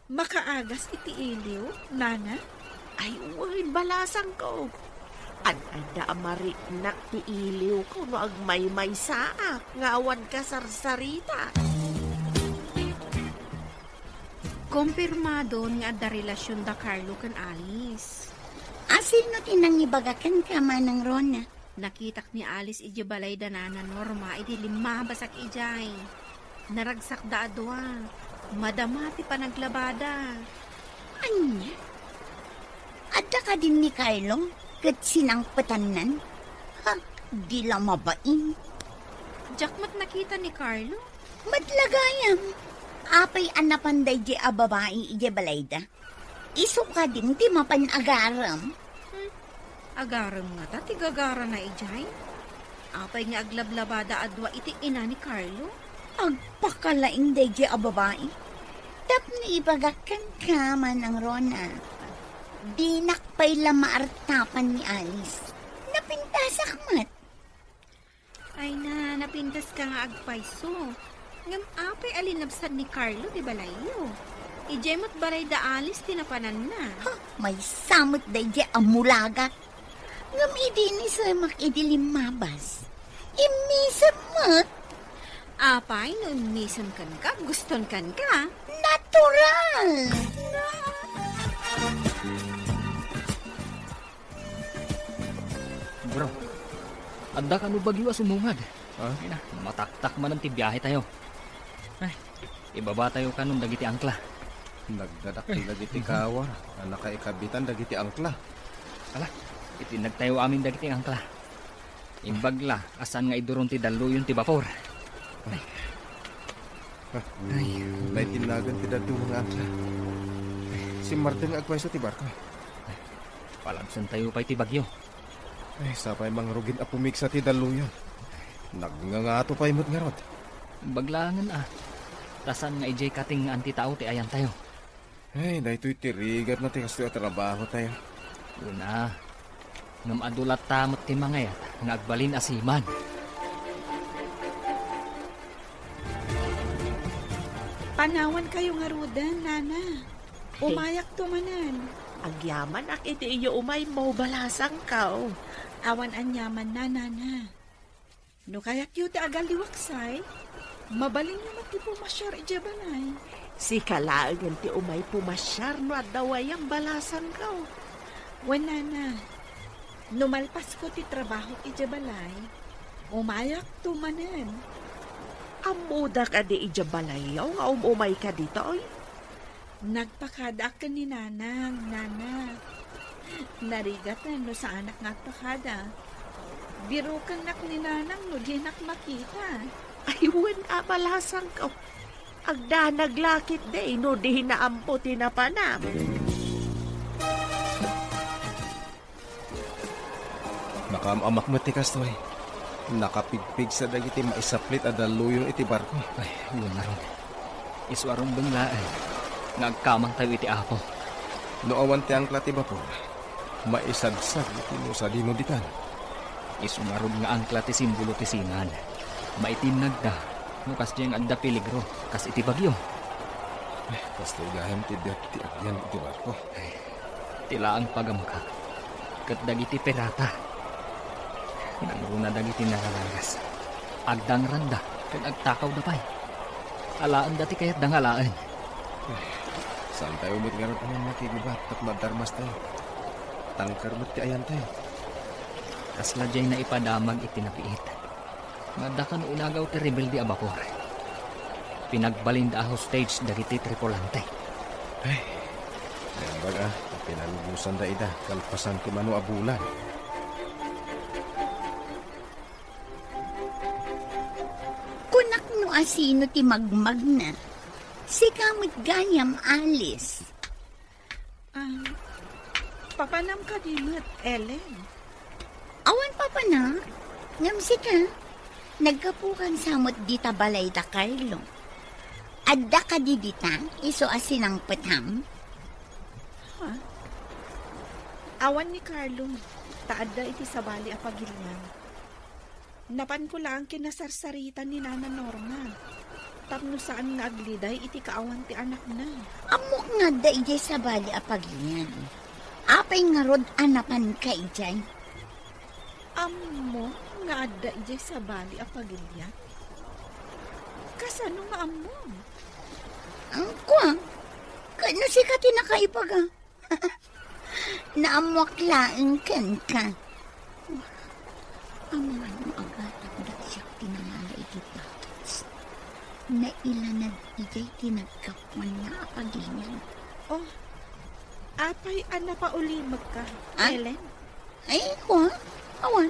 Makaagas iti iliw, Nana? Ay, wen, balasangko. Ad-adda a mariknak ti iliwko no agmaymaysaak nga awan kasarsarita. Kompirmadon nga adda relasion da Carlo ken Alice. Asino ti nangibaga kenka, Manang Rona? Nakitak ni Alice idiay balay da Nana Norma idi limmabasak idiay. Naragsakda a dua. Madama ti panaglabada. Ania? Adda kadin ni Carlo ket sinangpetannan? Ha, di la mabain. Diak met nakita ni Carlo. Met la gayam, apay a napan daydiay a babai idiay balayda? Isu kadin ti mapan agarem? Hmm. Agarem ngata ti gagarana idiay? Apay nga aglablabada a dua iti ina ni Carlo? Agpakalaing daydiay a babai. Tapno ibagak kenka, Manang Rona, dinak pay la maartapan ni Alice. Napintasak met. Ay na, napintas ka nga agpayso. Ngem apay a linabsat ni Carlo ti balayyo? Idiay met balay da Alice ti napananna. Ha, maysa met daydiay a mulaga. Ngem idi inisemak idi limmabas, immisem met. Apay no immisem kenka, guston kenka? Natural! Bro, adda kano bagyo a sumungad? Ha? Ay na, mataktak manen ti biahe tayo. Ay, ibaba tayo kanon dagiti angkla. Nagdadakkel dagiti kawar a nakaikabitan dagiti angkla. Ala, itinnag tayo amin dagiti angkla. Imbag la a saan nga iduron ti dalluyon ti bapor. Ay. Ay. Naitinnagan ti dadduma nga angkla. Simmarten nga agpayso ti barko. Palabsan tayo pay ti bagyo. Ay, sapay mangrugin a pumigsa ti dalluyon. Nagngangato pay met ngarud. Baglangen a. Ta saan nga idiay katengngaan ti tao ti ayantayo. Ay, daytoy ti rigat na ti kastoy a trabaho tayo. Una, ngem adu latta met ti mangayat nga agbalin a seaman. Panawankayo ngaruden, Nana. Umayakto manen. Agyamanak iti iyo umaymo, balasangko. Awan aniamanna, Nana. No kayatyo ti agalliwaksay, mabalinyo met ti pumasiar idiay balay. Sika laengen ti umay pumasiar no adda wayam, balasangko. Wen, Nana, no malpasko ti trabahok idiay balay, umayakto manen. Ammoda kadi idiay balayyo nga um-umayka ditoy? Nagpakadaak ken ni Nanang, Nana. Narigaten no saanak nga agpakada. Birokennak ni Nanang no dinak makita. Ay, wen a, balasangko. Agdanag la ketdi no dina ammo ti napanam. Nakaam-amak met ti kastoy. Nakapigpigsa dagiti maisaplit a dalluyon iti barko. Ay, wen ngarud. Isu a rumbeng laeng nga agkamangtayo iti Apo. No awan ti angkla ti bapor, maisagsag iti no sadino ditan. Isu ngarud nga angkla ti simbolo ti seaman. Maitinnagda no kasdiay nga adda peligro, kas iti bagyo. Ay, kastoy gayam ti biag ti agyan iti barko. Ay, ti laeng pagamka ket dagiti pirata. Nangruna dagiti nararagas. Agdangranda ken agtakawda pay. Alaenda ti kayatda nga alaen. Saantayo met ngarud a mannakigubat tapno agdarmastayo. Tangker met ti ayantayo. Kasla diay naipadamag iti napiit. Nga adda kano inagaw ti rebelde a bapor. Pinagbalinda a hostage dagiti tripulante. Ay, naimbag a, ta pinalubosanda ida kalpasan ti mano a bulan. Kunak no asino ti magmagna. Sika met gayam, Alice. Ah, papanam kadi met, Ellen? Awan papanak, ngem sika, naggapukan sa met dita balay da Carlo. Adda kadi dita, isu a sinangpetam? Ha? Awan ni Carlo, ta adda iti sabali a pagilian. Napanko laeng kinasarsaritan ni Nana Norma tapno saan nga agliday iti kaawan ti anakna. Ammok nga adda idiay sabali a pagilian. Apay ngarud a napanka idiay? Ammok nga adda idiay sabali a pagilian? Kasano nga ammom? Angkua, ket no sika ti nakaibaga. Naammoak laeng kenka. Amangan no agatak daydiak ti nangala iti datos. Nailanad idiay ti naggapuanna a pagilian. Oh, apay a napaulimekka, Ah? Ellen? Ay, ko, awan.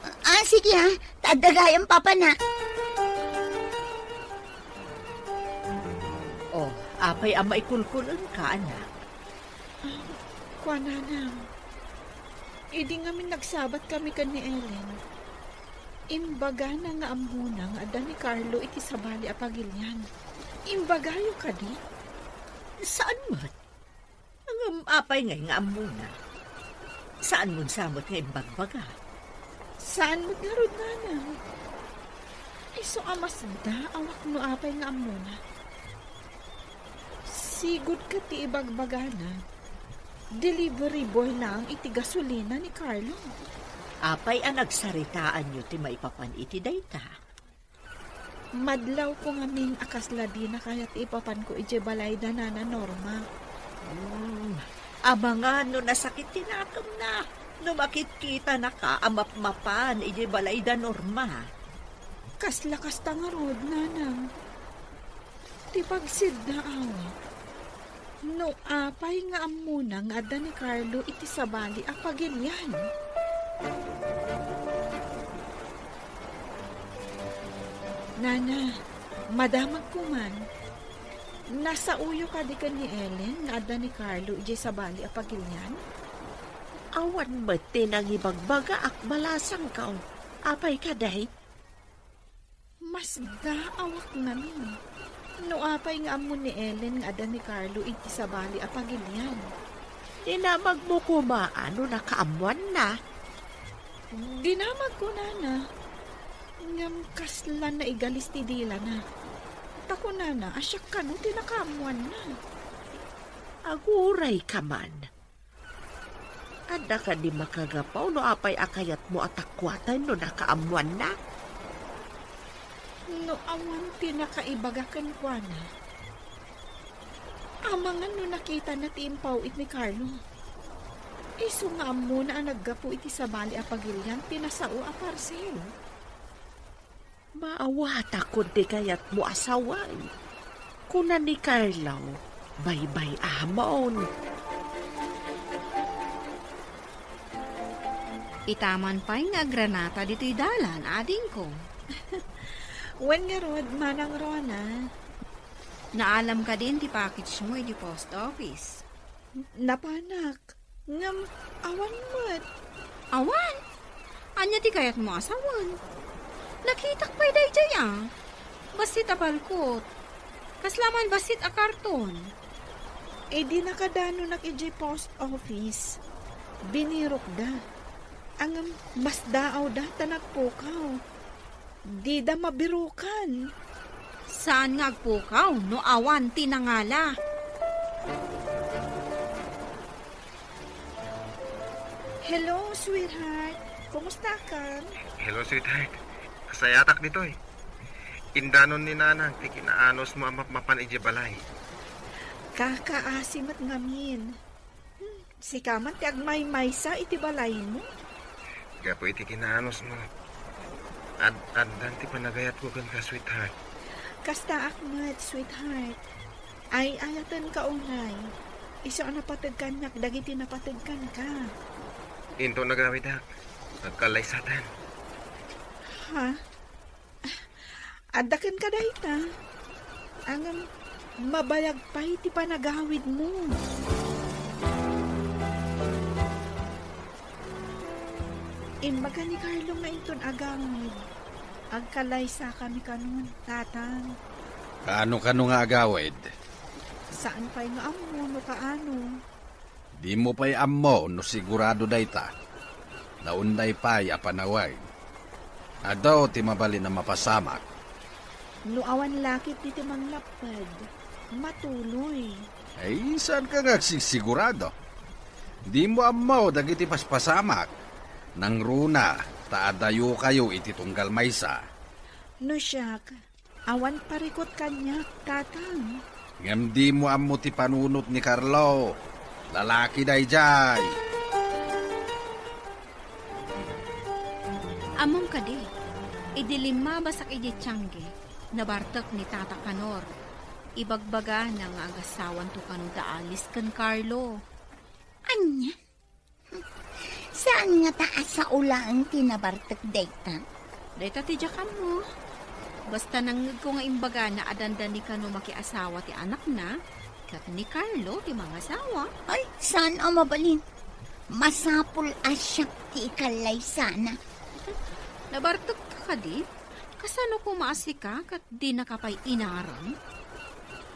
Ah, sige, ah. Ta adda gayam papanak. Oh, apay a maikulkul-engka, anak? Ah, kuananam, Idi ngamin nagsabat kami ken ni Ellen, imbagana nga ammona nga adda ni Carlo iti sabali a pagilian. Imbagayo kadi? Saan met? Ngem apay ngay nga ammona? Saan mo sa met nga imbagbaga? Saan met ngarud, nanang? Isu a masdaawak no apay nga ammona. Sigud ket ti ibagbagana, delivery boy laeng iti gasolina ni Carlo. Apay a nagsaritaanyo ti maipapan iti dayta? Madlawko ngamin a kasla dina kayat ipapanko idiay balay da Nana Norma. Hmm, amangan no nasakit ti nakemna no makitkitanaka a mapmapan idiay balay da Norma. Kasla kasta ngarud, nanang. Ti pagsiddaawak, no apay nga ammona nga adda ni Carlo iti sabali a pagilian. Nana, madamagko man. Nasaoyo kadi ken ni Ellen nga adda ni Carlo idiay sabali a pagilian? Awan met ti nangibagbagaak, balasangko. Apay kadi? Masdaawak ngamin no apay nga ammo ni Ellen nga adda ni Carlo iti sabali a pagilian. Dinamagmo koma no nakaammoanna? Dinamagko, nana. Ngem kasla naigalis ti dilana. Ta kunana a siak kano ti nakaammoanna. Agurayka man. Adda kadi makagapu no apay a kayatmo a takuaten no nakaammoanna? No awan ti nakaibaga kenkuana, amangan no nakitana ti impaw-it ni Carlo. Isu nga ammona a naggapu iti sabali a pagilian ti nasao a parsel. Maawatakon ti kayatmo a sawen, kuna ni Carlo, baybay-amon. Itaman pay nga agranata ditoy dalan, adingko. Wen ngarud, Manang Rona. Naalam kadin ti package mo iti post office? Napanak. Ngem awan met. Awan? Ania ti kayatmo a sawen? Nakitak pay daydiay a. Bassit a balkot. Kasla man bassit a karton. Idi nakadanonak idiay post office, binirokda. Ngem masdaawda ta nagpukaw. Dida mabirukan. Saan nga agpukaw no awan ti nangala? Hello, sweetheart. Kumusta ka? Hello, sweetheart. Sayatak ditoy. Indanon ni Nanang ti kinaanusmo a mapmapan idiay balay. Kakaasi met ngamin. Hmm, sika man ti agmaymaysa iti balaymo? Gapu iti kinaanusmo, ad-addan ti panagayatko kenka, sweetheart. Kastaak met, sweetheart. Ay-ayatenka unay. Isu a napateg kaniak dagiti napateg kenka. Inton agawidak, agkallaysatan. Ha? Adda kenka dayta. Ngem mabayag pay ti panagawidmo. Imbaga ni Carlo nga inton agawid, agkallaysakami kanon, Tatang. Kaano-kano nga agawid? Saan pay nga ammo no kaano. Dimo pay ammo no sigurado dayta. Naunday pay a panawen. Adu ti mabalin a mapasamak. No awan lakit diti manglapped, matuloy. Ay, saanka nga agsigsigurado? Dimo ammo dagiti paspasamak. Nangruna, ta adayokayo iti tunggal maysa. No siak, awan parikut kaniak, Tatang. Ngem dimo ammo ti panunot ni Carlo. Lalaki daydiay. Ammom kadi, idi limmabasak idiay tiangge, nabartek ni Tata Kanor. Ibagbagana nga agasawanto kano da Alice ken Carlo. Ania? Saan ngata a sao laeng ti nabartek dayta? Dayta ti diak ammo. Basta nangngegko nga imbagana a dandani kano makiasawa ti anakna, ket ni Carlo ti mangasawa. Ay, saan a mabalin. Masapul a siak ti ikallaysana. Nabartekka kadi? Kasano koma a sika ket dinaka pay inaram?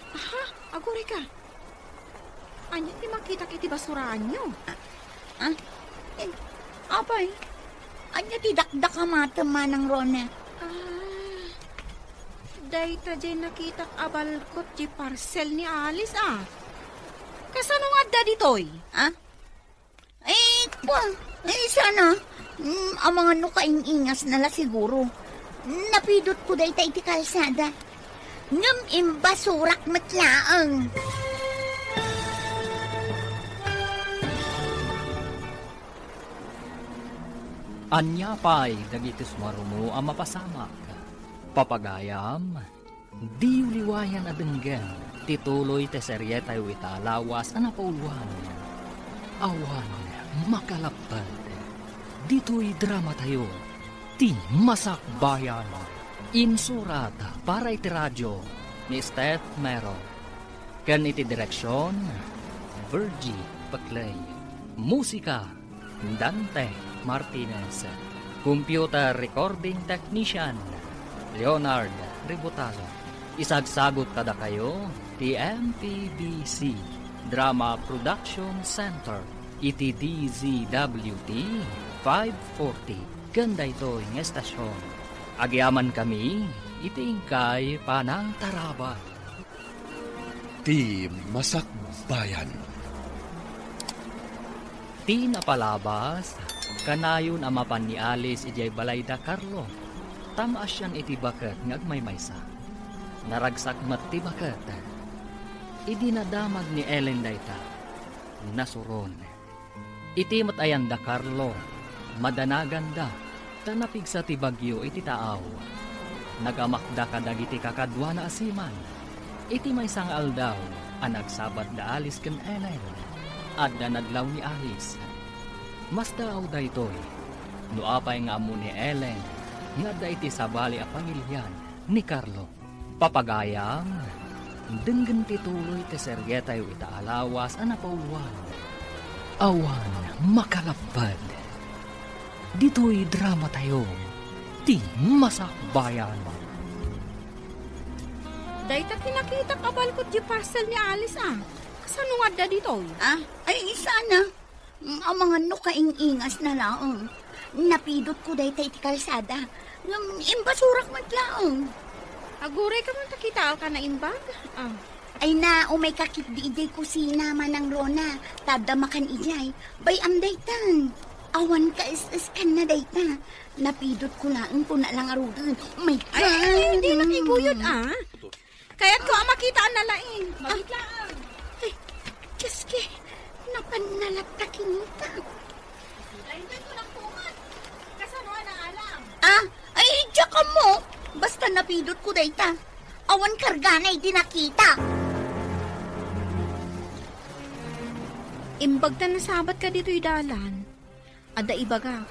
Aha, agurayka. Ania ti makitak iti basuraanyo? Ah, eh, apay, ania ti dakdakamatem, Manang Rona? Ah, dayta diay nakitak a balkot ti parcel ni Alice, ah. Kasano nga adda ditoy? Ah? Eh, kua, eh, sana, mm, amangan no kaing-ingasna la siguro. Napidotko dayta iti kalsada. Ngem imbasurak met laeng. Ania pay dagiti sumaruno a mapasamak? Papagayam, diyo liwayan a denggen ti tuloy ti serietayo ita a lawas a napauluan. Awan makalapped. Ditoy dramatayo, Ti Masakbayan. Insurat para iti radio ni Steph Mero. Ken iti direksion, Virgie Peclay. Musika, Dante Martinez. Computer recording technician, Leonard Ributalo. Isagsagut kadakayo ti M P B C Drama Production Center iti D Z W T five forty ken daytoy nga estasion. Agyamankami iti inkay panangtarabay. Ti Masakbayan. Ti napalabas, kanayon a mapan ni Alice idiay balay da Carlo, ta maasian iti baket nga agmaymaysa. Naragsak met ti baket. Idi nadamag ni Ellen dayta, nasuron. Iti met ayan da Carlo, madanaganda, ta napigsa ti bagyo iti taaw. Nagamakda kadagiti kakaduana a seaman. Iti maysa nga aldaw a nagsabat da Alice ken Ellen, adda nadlaw ni Alice. Masdaaw daytoy, no apay nga ammo ni Ellen nga adda iti sabali a pamilian ni Carlo. Papagayam, denggen ti tuloy ti serietayo ita a lawas a napauluan. Awan makalapped. Ditoy dramatayo, Ti Masakbayan. Dayta ti nakitak a balkot ti parcel ni Alice, ah. Kasano nga adda ditoy? Ah, ay, sana. Mm, amangan no kaing-ingasna laeng. Napidotko dayta iti kalsada. Ngem imbasurak met laeng. Agurayka man ta kitaak a naimbag. Ah. Ay na, umayka ketdi idiay kusina, Manang Rona. Ta adda makan idiay. Bay-am daytan. Awan kaes-eskanna dayta. Napidotko laeng, kuna la ngaruden. Umayka. Ay, ay, ay, dina iguyod, ah. Kayatko a makita a nalaing. Magitlaang. Ay, Diyos ki, napanna latta kinita. Laintan ko lang tumat. Kasano a naalam? Ah, ay, diak ammo. Basta napidotko dayta. Awan kargana idi nakita. Imbag ta nasabatka ditoy dalan. Adda ibagak,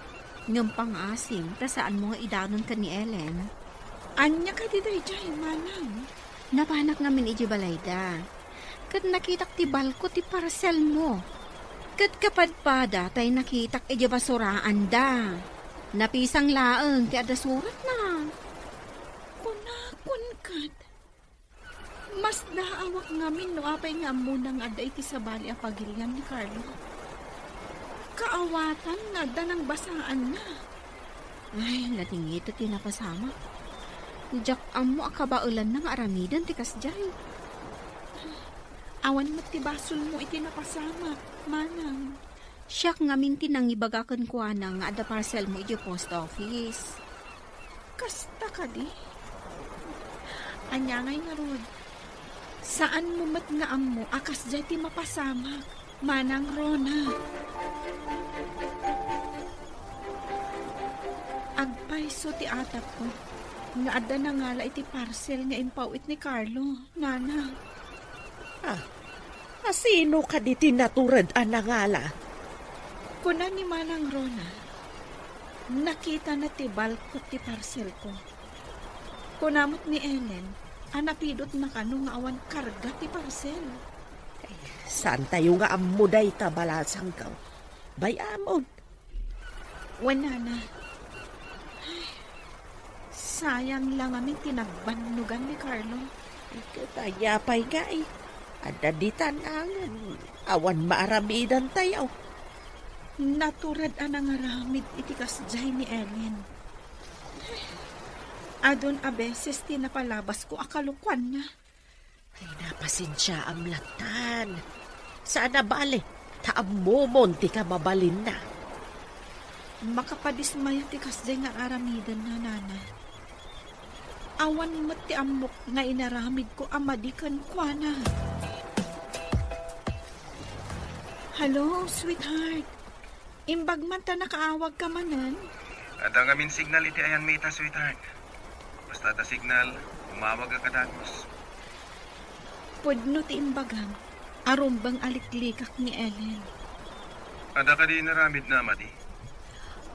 ngem pangngaasim ta saanmo nga idanon ken ni Ellen. Ania kadi daydiay, manang? Napanak ngamin idiay balayda. Ket nakitak ti balko ti parselmo. Ket kapadpada tay nakitak idiay basuraanda. Napisang laeng ti adda suratna. Kunakon ket, masdaawak ngamin no apay nga ammona nga adda iti sabali a pagilian ni Carlo. Kaawatan nga adda nangbasaanna. Ay, nadingit ti napasamak. Diak ammo a kabaelanna nga aramiden ti kasdiay. Awan met ti basolmo iti napasamak, manang. Siak ngamin ti nangibaga kenkuana nga adda parcelmo idiay post office. Kasta kadi? Ania ngay ngarud? Saanmo met nga ammo a kasdiay ti mapasamak, Manang Rona. Agpayso ti atapko nga adda nangala iti parcel nga impaw-it ni Carlo, Nanang. Ah, a sino kadi ti natured a nangala? Kuna ni Manang Rona, nakitana ti balkot ti parselko. Kuna met ni Ellen a napidotna kano nga awan karga ti parcel. Ay, saantayo nga ammo dayta, balasangko. bay-amon. Wen, nana. Ay, sayang la ngamin ti nagbannogan ni Carlo. Ket aya pay ngay, adda ditan a ngem awan maaramidantayo. Natured a nangaramid iti kasdiay ni Ellen. Adun a beses ti napalabasko a kalokuanna. Ay, napasensiaam lattan. Saan a bale, ta ammomon ti kamabalinna. Makapadismaya ti kasdiay nga aramidenna, nana. Awan met ti ammok nga inaramidko a madi kenkuana. Hello, sweetheart. Imbag man ta nakaawagka manen? Adda ngamin signal iti ayanmi ita, sweetheart. Basta adda signal, umawagka dagus. Pudno ti imbagam, a rumbeng a liklikak ni Ellen. Adda kadi inaramidna a madi?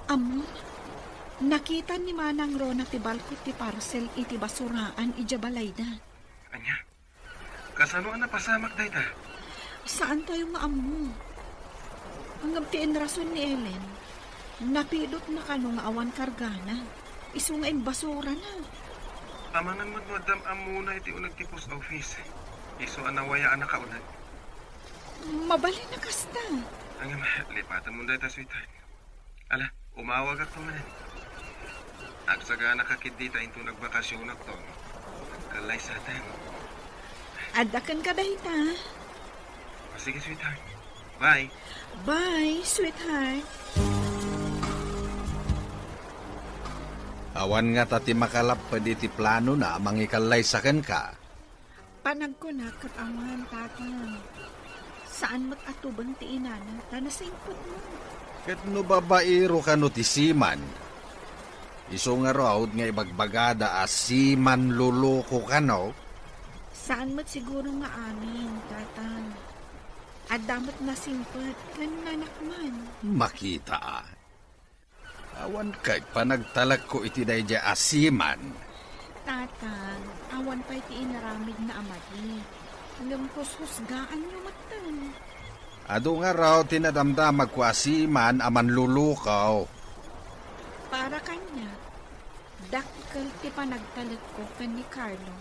Ammom, nakita ni Manang Rona ti balko ti parcel iti basuraan idiay balayda. Ania? Kasano a napasamak dayta? Saantayo nga ammo. Ngem ti inrason ni Ellen, napilotna kano nga awan kargana, isu nga imbasurana. Amangan met no addam ammona iti uneg ti post office. Isu a nawaya a nakauneg. Mabalin a kasta. Ngem, lipatenmon dayta, sweetheart. Ala, umawagakto manen. Agsaganaka ketdi ta inton agbakasionakto, agkallaysaten. Adda kenka dayta. O, sige, sweetheart. Bye. Bye, sweetheart. Awan ngata ti makalapped iti planona a mangikallaysa kenka. Panagkunak ket awan, Tatang. Saan met a tuben ti inana, ta nasingpetmo. Ket no babaero kano ti seaman, isu ngarud nga ibagbagada a seaman loloko kano? Saan met siguro nga amin, Tatang. Adda met nasingpet ken nanakman. Makita a. Awan ket panagtalekko iti daydiay a seaman. Tatang, awan pay ti inaramidna a madi. Ngem hushusgaanyo metten. Adu ngarud ti nadamdamagko a seaman a manlulukaw. Para kaniak, dakkel ti panagtalekko ken ni Carlo.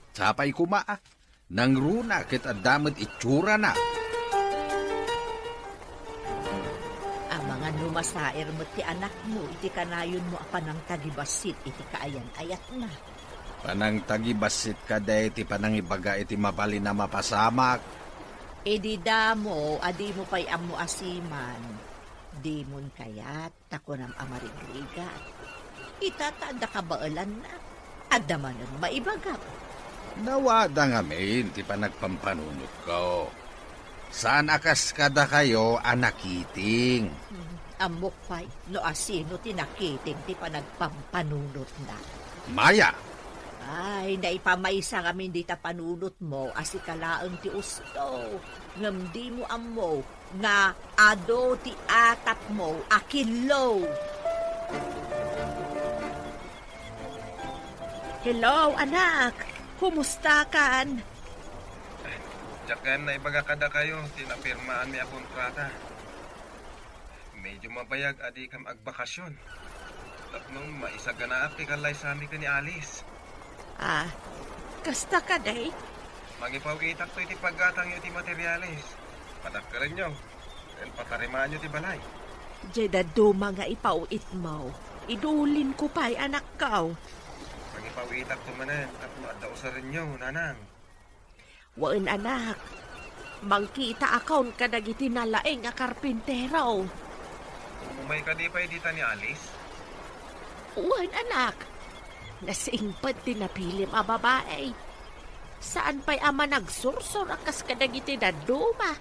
Sapay koma a. Nangruna ket adda met itsurana. Amangan no masaer met ti anakmo iti kanayonmo a panangtagibassit iti kaayan-ayatna. Panangtagibassit kadi ti panangibaga iti mabalin a mapasamak? Idi damo a dimo pay ammo a seaman, dimon kayat ta kunam a marigrigat. Ita ta adda kabaelanna. Adda manen maibagam. Nawada ngamin ti panagpampanunotko. Saan a kas kadakayo a nakiting. Hmm, ammok pay no asino ti nakiting ti panagpampanunotna. Maya! Ay, naipamaysa ngamin dita panunotmo a sika laeng ti usto. Ngem dimo ammo nga adu ti atapmo a killo. Hello, anak. Kumustakan? Diak gayam naibaga kadakayo ti napirmaanmi a kontrata. Medyo mabayag a dikam agbakasyon. Tapno maisaganaak ti kallaysami ken ni Alice. Ah, kasta kadi? Mangipaw-itakto iti paggatangyo iti materiales. Padakkelenyo, ken patarimaanyo ti balay. Diay dadduma nga ipaw-itmo, idulinko pay, anakko. Mangipaw-itakto manen tapno adda usarenyo, nanang. Wen, anak. Mangkitaakon kadagiti nalaing a karpintero. Umay kadi pay dita ni Alice? Wen, anak. Nasingpet ti napilim a babai. Saan pay a managsursor a kas kadagiti dadduma.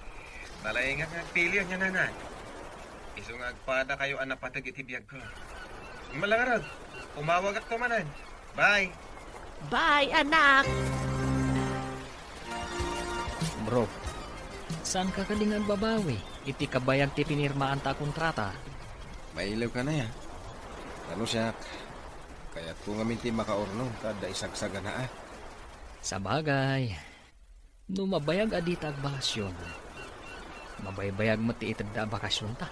Nalaingak nga agpili ania, nanang. Isu nga agpadakayo a napateg iti biagko. Malangarod, umawagakto manen. Bye. Bye, anak. Bro, saanka kadi nga agbabawi iti kabayag ti pinirmaanta a kontrata? Mailewka, nay, a. Ano siak, kayatko ngamin ti makaurnong ta adda isagsaganaak. Sabagay, no mabayag a dita agbakasyon, Mabaybayag met ti itedda a bakasionta.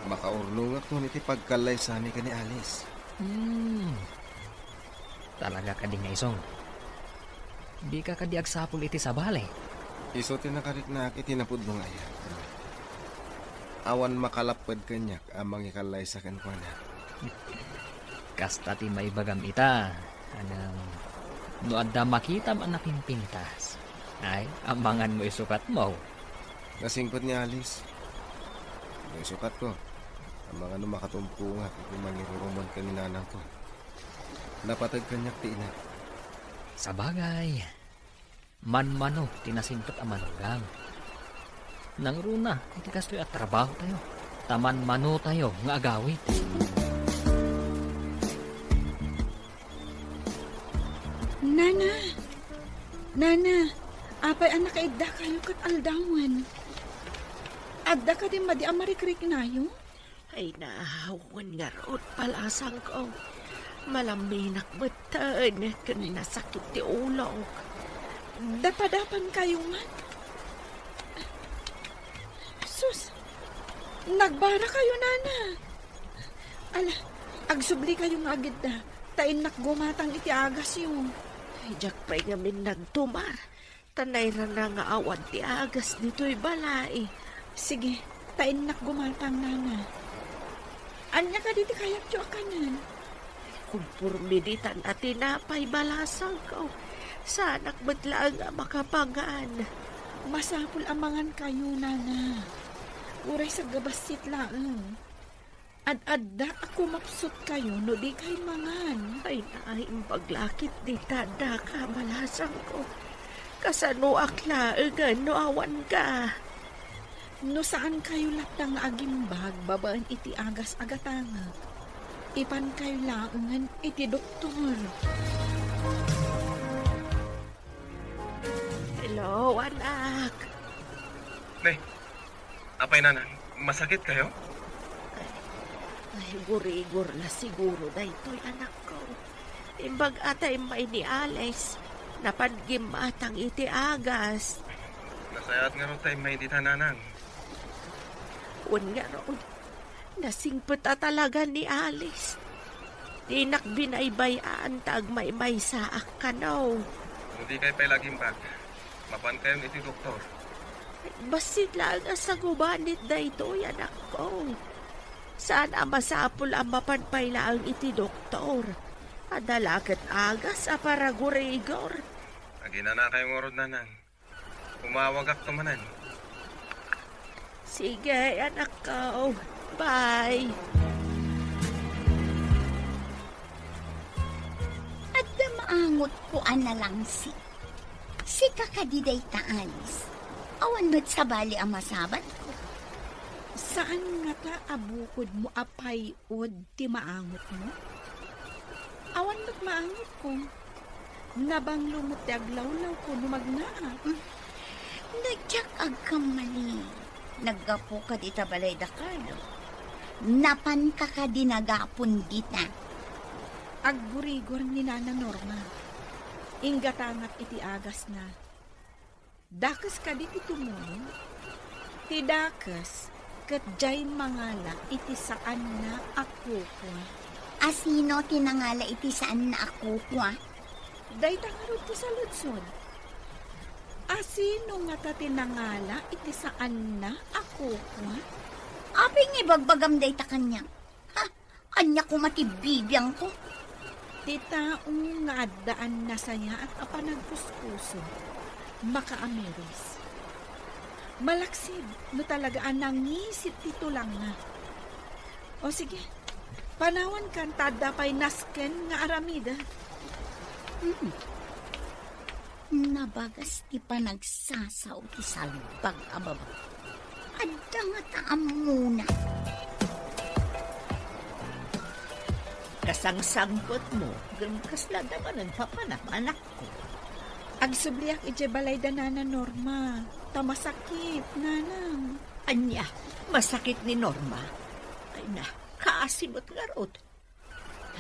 Makaurnongakon iti pagkallaysami ken ni Alice. Hmm. Talaga kadi nga isong? Dika kadi agsapul iti sabali? Isu ti nakariknaak iti napudno nga ayat. Awan makalapped kaniak a mangikallaysa kenkuana. Kasta ti maibagam ita, anang no adda makitam a napimpintas, ay, amanganmo isukatmo. Nasingpet ni Alice. No isukatko, amangan no makatumpongak iti mangirurumon ken ni nanangko. Napateg kaniak ti ina. Sabagay, manmano ti nasingpet a manugam. Nangruna iti kastoy a trabahotayo, ta manmanotayo nga agawid. Nana! Nana! Apay a nakaiddakayo ket aldawen? Adda kadi madi a marikriknayo? Ay, nahawen ngarud, balasangko. Malaminak metten ken nasakit ti ulok. Dapadapan kayo man. Sus! Nagbara kayo, nana. Ala, agsubli kayo nga agidda, ta innak gumatang iti agasyo. Ay, diak pay ngamin nagtumar. Ta nairana nga awan ti agas ditoy balay. Sige, ta innak gumatang, nana. Ania kadi ti kayatyo a kanen? Kumporme ditan a tinapay, balasangko. Saanak met laeng a makapangan. Masapul a mangan kayo, nana. Uray saggabassit laeng. Ad-adda a kumapsut kayo no di kay mangan. Ay, naimbag lakit dita, adda ka, balasangko. Kasanoak laengen no awan ka? No saan kayo latta nga agimbag babaen iti agas a gatangek, ipan kayo laengen iti doktor. Hello, anak. Ne, apay, nanang, masakit kayo? Ay, ay, gurigor la siguro daytoy, anakko. Imbag a ta immay ni Alice, napan gimmatang iti agas. Nasayaat ngarud ta immay dita, nanang. Wen ngarud, nasingpet a talaga ni Alice. Dinak binaybay-an ta agmaymaysaak kano. No di kay pay lagimbag, mapan kayon iti doktor. Bassit laeng a sagubanit daytoy, anakko. Saan a masapul a mapan pay laeng iti doktor. Adda la ket agas a paragurigor. Aginana kayo ngarud, nanang. Umawagakto manen. Sige, anakko. Bye. Adda maangotko a nalangsi. Sika kadi dayta, Alice. Awan met sabali a masabatko. Saan ngata a bukodmo a pay-od ti maangotmo? Awan met maangotko. Nabanglo met ti aglawlawko no magnaak. Hmm. No diak agkamali, naggapuka dita balay da Carlo. Napanka kadi nagapon dita? Aggurigor ni Nana Norma. Inggatangak iti agasna. Dakes kadi ti tumulong? Ti dakes ket diay mangala iti saanna a kukua. A sino ti nangala iti saanna a kukua? Dayta ngarud ti saludsod. A sino ngata ti nangala iti saanna a kukua? Apay nga ibagbagam dayta kaniak? Ha? Ania koma ti bibiangko? Ti tao nga addaan nasayaat a panagkuskuso, makaamiris. Malaksid no talaga a nangisit ti tulangna. O sige, panawankan ta adda pay nasken nga aramiden. Hmm. Nabagas ti panagsasao ti salbag a baba. Adda ngata ammona. Kasangsangpetmo, ngem kasla adda manen papanam, anakko. Agsubliak idiay balay da Nana Norma, ta masakit, nanang. Ania, masakit ni Norma? Ay na, kaasi met ngarud.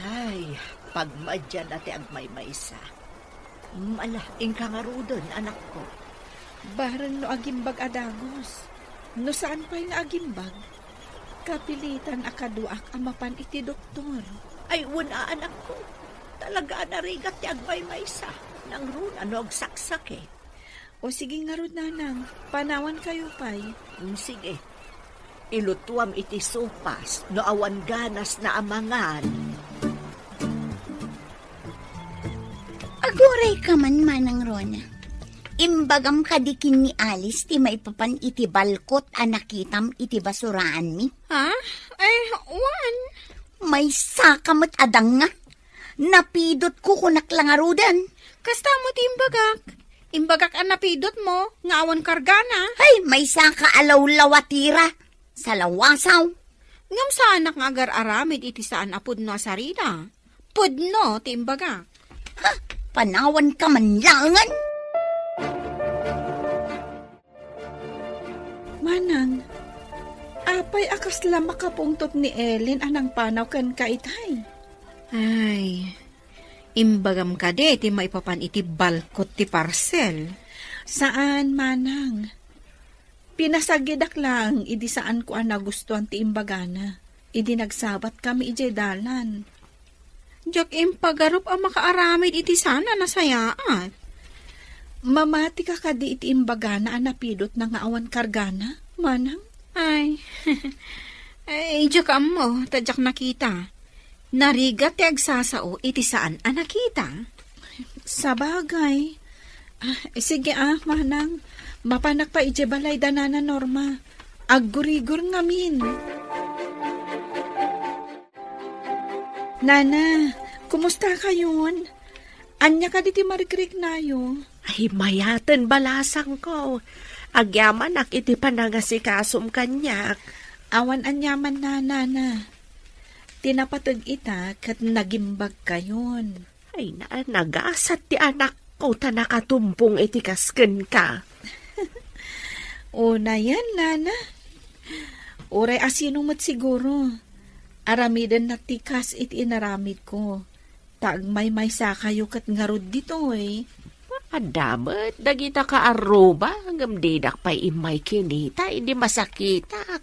Ay, pagmadian a ti agmaymaysa. Mala, inka ngaruden, anakko. Bareng no agimbag a dagus. No saan pay nga agimbag, kapilitan a kaduak a mapan iti doktor. Ay, wen a, anakko. Talaga a narigat ti agmaymaysa. Nangruna no agsaksakit. O sige ngarud, nanang, panawankayo pay. Mm, sige. Ilutuam iti sopas no awan ganasna a mangan. Aguray ka man, Manang Rona. Imbagam kadi ken ni Alice ti maipapan iti balkot a nakitam iti basuraanmi. Ha? Ay, wen. Maysa ka met a danga. Napidotko, kunak la ngaruden. Kasta mo ti imbagak. Imbagak a napidotmo nga awan kargana. Ay, maysa ka a lawlawatira. Salawasaw. Ngem saanak nga agar-aramid iti saan a pudno a sarina. Pudno ti imbagak. Ha? Panawanka man laengen? Manang, apay a kasla makapungtot ni Ellen a nangpanaw kenka itay? Ay, imbagam kadi ti maipapan iti balkot ti parcel? Saan, Manang. Pinasagidak laeng idi saanko a nagustuan ti imbagana. Idi nagsabatkami idiay dalan. Diak impagarup a makaaramid iti saan a nasayaat. Mamatika kadi iti imbagana a napidotna nga awan kargana, Manang? Ay, ay, diak ammo, ta diak nakita. Narigat ti agsasao iti saan a nakita. Sabagay. Ah, sige ah, Manang. Mapanak pay idiay balay da Nana Norma. Aggurigor ngamin. Nana, kumusta kayon? Ania kadi ti marikriknayo? Ay, mayaten, balasangko. Agyamanak iti panangasikasom kaniak. Awan aniaman, Nana. Ti napateg ita ket nagimbagkayon. Ay, na-, nagasat ti anakko ta nakatumpong iti kas kenka. Unayen, Nana. Uray a sino met siguro, aramidenna ti kas iti inaramidko. Ta agmaymaysakayo ket ngarud ditoy. Adda met dagita kaarruba, ngem didak pay immay kinita idi masakitak.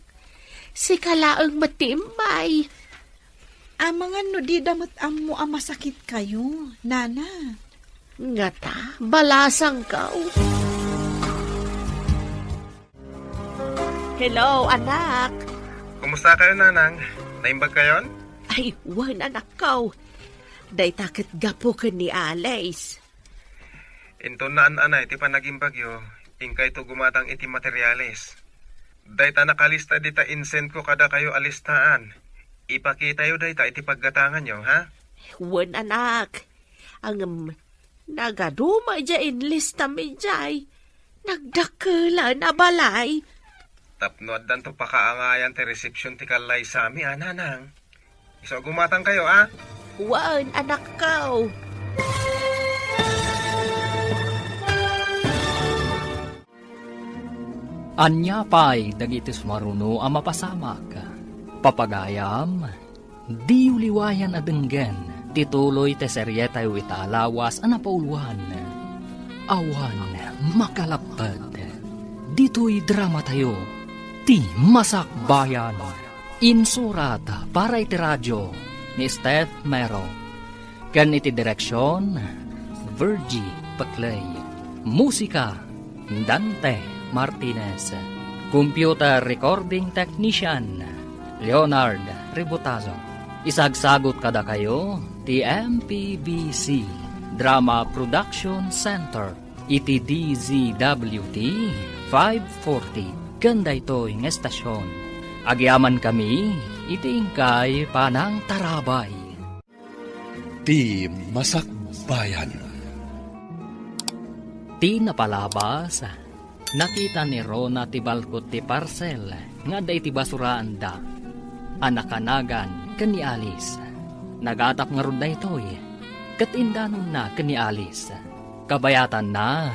Sika laeng met ti immay. Amangan no dida met ammo a masakitkayo, Nana. Ngata, balasangko. Hello, anak. Kumusta kayo, Nanang? Naimbag kayon? Ay, wen, anakko. Dayta ket gapu ken ni Alice. Inton naan-anay ti panagimbagyo, inkayto gumatang iti materialis. Dayta nakalista dita insend ko kadakayo a listaan. Ipakitayo dayta iti paggatanganyo, ha? Wen, anak. Ngem, nagadu met diay inlistam idiay. Nagdakkelan a balay. Tapno addanto pakaangayan ti resepsiyon ti kallaysami, a, Nanang. Isu a gumatangkayo, a? Wen, anakko. Ania pay dagiti sumaruno a mapasamak? Papagayam, diyo liwayan a denggen ti tuloy ti serietayo ita a lawas a napauluan, Awan Makalapted. Ditoy dramatayo, Ti Masakbayan. Insurat para iti radio ni Steph Mero. Ken iti direksion, Virgie Peclay. Musika, Dante Martinez. Computer recording technician, Leonard Ributazo. Isagsagut kadakayo ti M P B C Drama Production Center iti D Z W T five forty ken daytoy nga estasion. Agyamankami iti inkay panangtarabay. Ti Masakbayan. Ti napalabas, nakita ni Rona ti balkot ti parsel nga adda iti basuraanda a nakanagan ken ni Alice. Nagatap ngarud daytoy ket indanonna ken ni Alice. Kabayatanna,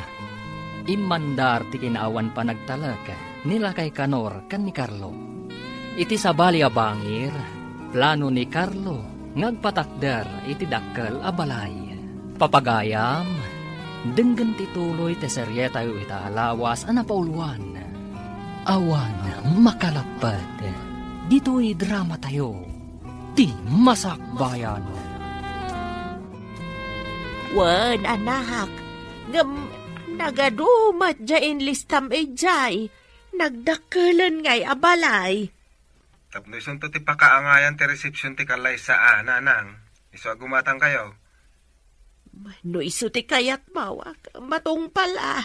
immandar ti kinaawan panagtalek ni Lakay Kanor ken ni Carlo. Iti sabali a bangir, plano ni Carlo nga agpatakder iti dakkel a balay. Papagayam, Denggen ti tuloy ti serietayo ita a lawas a napauluan, Awan Makalappet. Ditoy dramatayo, Ti Masakbayan. Wen, anak, ngem nagadu met diay inlistam idiay. Nagdakkelen ngay a balay. Tapno isunto ti pakaangayan ti resepsion ti kallaysa a, nanang, isu a gumatangkayo. No isu ti kayatmo, matungpal a.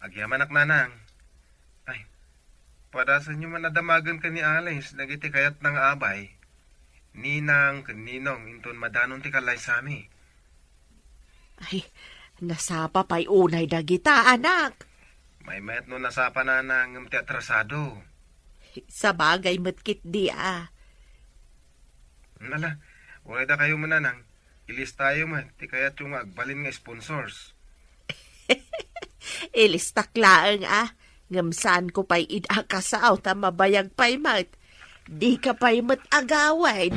Agyamanak, nanang. Ay, padasenyo man a damagen ken ni Alice dagiti kayatna nga abay. Ninang ken ninong inton madanon ti kallaysami. Ay, nasapa pay unay dagita, anak. Maymayat no nasapa, nanang, ngem ti atrasado. Sabagay met ketdi a. Ala, uray dakayo met, nanang. Ilistayo met ti kayatyo nga agbalin nga sponsors. Ilistak laeng a, ngem saanko pay ida a kasao ta mabayag pay met. Dika pay met agawid.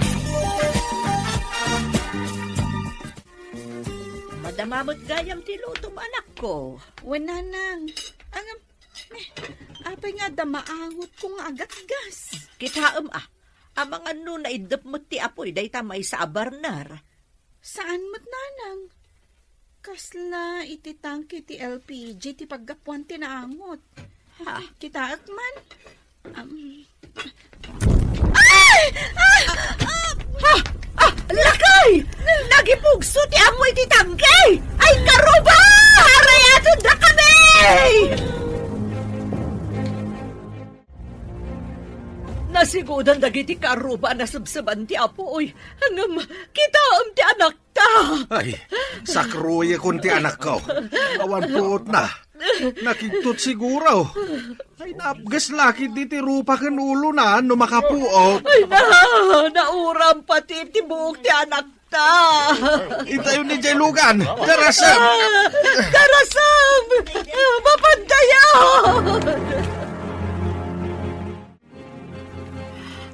Madama met gayam ti lutom, anakko. Wen, nanang. Ngem, eh, apay nga adda maangotko nga agatgas? Kitaem a, amangan no naiddep met ti apuy dayta maysa a burner. Saan met, nanang? Kasla iti tangke ti L P G ti paggapuan ti naangot. Ha? Kitaek man. Am. Ay! Ah! Ah! Ah! Ah! Lakay! Nagipugso ti amoy ti tangke! Ay, karuba! Arayatendak kami! Nasigudan dagiti karuba a nasebseban ti apuy. Ngem, kitaem ti anakta. Ay, sakruyekon ti anakko. Awan puotna. Nakigtot siguro. Ay, naapges la ketdi ti rupa ken ulona no makapuot. Ay, na, nauram pati ti buok ti anakta. Intayon idiay lugan. Darasem! Ah, darasem! Ah, mapantayan!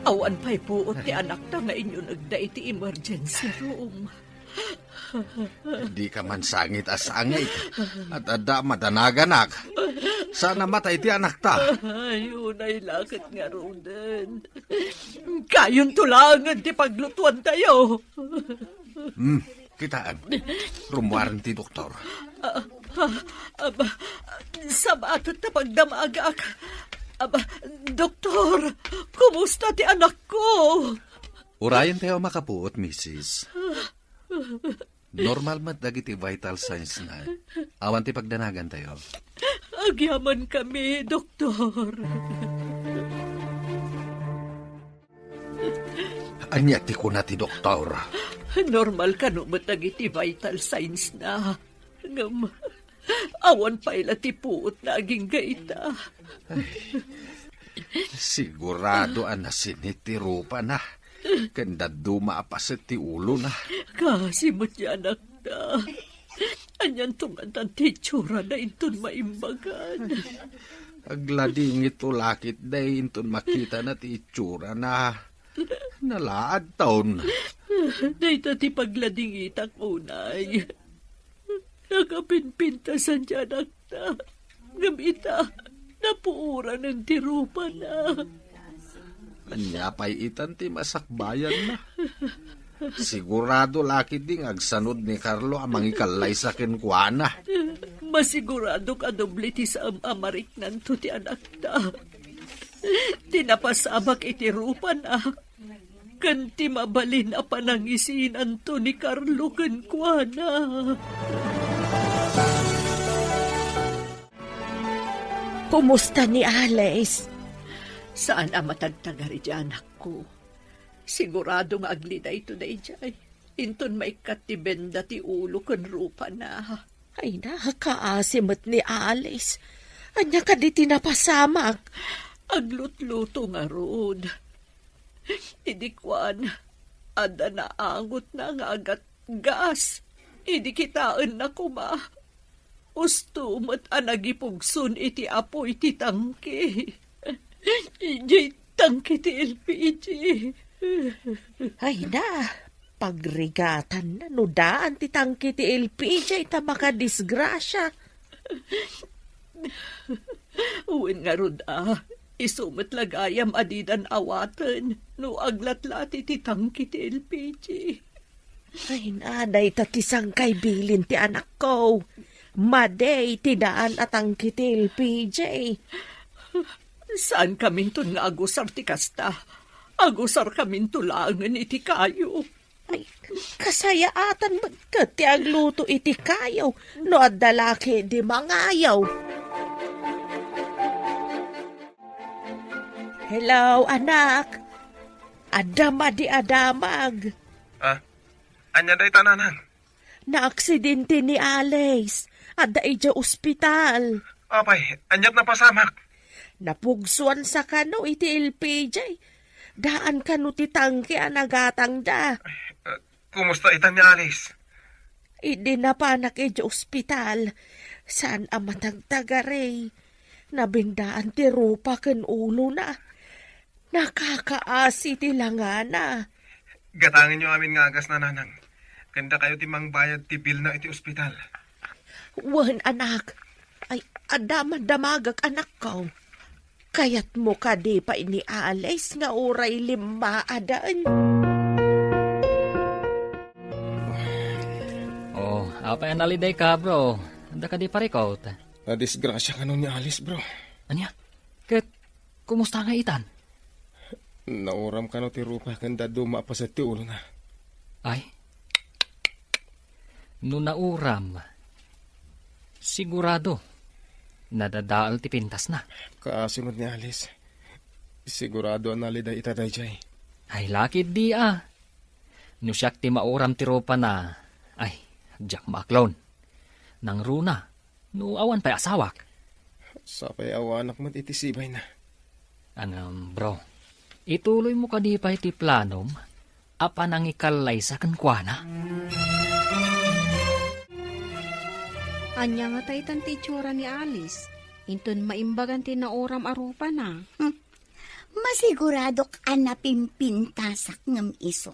Awan pay puot ti anakta nga inyunegda iti emergency room. Dika man sangit a sangit. At adda madanaganak. Saan a matay ti anakta. Ay, unay la ket ngaruden. Kayonto laengen ti paglutuantayo. Hmm, kitaem. Rummuaren ti doktor. Ah, ah, aba, sabaat ta pagdamagak. Aba, doktor, kumusta ti anakko? Urayentayo a makapuot, misis. Normal met dagiti vital signs na. Awan ti pagdanagantayo. Agyamankami, doktor. Ania ti kuna ti doktor? Normal kano met dagiti vital signs na. Ngem, awan pay la ti puotna agingga ita. Ay, sigurado a nasinit ti rupana, ken dadduma a paset ti ulona. Kaasi met ti anakta. Anianto ngatan ti itsurana inton maimbagan? Agladingit la ketdi inton makitana ti itsurana. Nalaadton. Dayta ti pagladingitak unay. Nakapimpintasan ti anakta. Ngem ita, napuoranen ti rupana. Ania pay itan ti masakbayanna? Sigurado la ketdi nga agsanod ni Carlo a mangikallaysa kenkuana. Masiguradok a doble ti saan a mariknanto ti anakta. Ti napasamak iti rupana, ken ti mabalin a panangisinanto ni Carlo kenkuana. Kumusta ni Alice? Saan a matagtagar iti anakko. Sigurado nga agli daytoy daydiay. Inton maikkat ti benda ti ulo ken rupana. Ay, nakaasi met ni Alice. Ania kadi ti napasamak? Aglutluto ngarud. Idi kuan, adda naangotna nga agatgas. Idi kitaenna koma, usto met a nagipugson iti apuy ti tangke. Idiay tangke ti L P G. Ay na, Pagrigatanna no daan ti tangke ti L P J ta makadisgrasia. Wen ngarud a, isu met la gayam a didan awaten no aglatlati ti tangke ti L P J. Ay, na, dayta ti sangkay bilin ti anakko. Madi ti daan a tangke ti L P J. Saankaminton nga agusar ti kasta. Agusarkaminto laengen iti kayo. Ay, kasayaatan met ket ti agluto iti kayo no adda la ketdi mangayo. Hello, anak. Adda madi a damag. Ah, ania dayta, nanang? Naaksidente ni Alice. Adda idiay ospital. Apay, aniat napasamak? Napugsuan sa kano iti L P J. Daan kano ti tangke a nagatangda. Eh, kumusta itan ni Alice? Idi napanak idiay ospital, saan a matagtagari. Nabindaan ti rupa ken ulona. Nakakaasi ti langana. Gatangenyo amin nga agasna, nanang. Ken dakayo ti mangbayad ti bilna iti ospital. Wen, anak. Ay, adda man damagak, anakko. Kayatmo kadi pay ni Alice nga uray limmaaden? Oh, apay a nalidayka, bro? Adda kadi parikut? Nadisgrasia kano ni Alice, bro. Ania? Ket kumusta nga itan? Nauram kano ti rupa ken dadduma a paset ti ulona. Ay? No nauram, sigurado, nadadael ti pintasna. Kaasi met ni Alice. Sigurado a naliday ita daydiay. Ay, lakit di a. No siak ti mauram ti rupana, ay, diak maaklon. Nangruna, no awan pay asawak. Sapay awanak met iti sibayna. Ngem, bro, ituloymo kadi pay ti planom a panangikallaysa kenkuana? Ania ngata itan ti itsura ni Alice? Inton maimbagan ti nauram a rupana. Hmm. Masiguradok a napimpintasak ngem isu.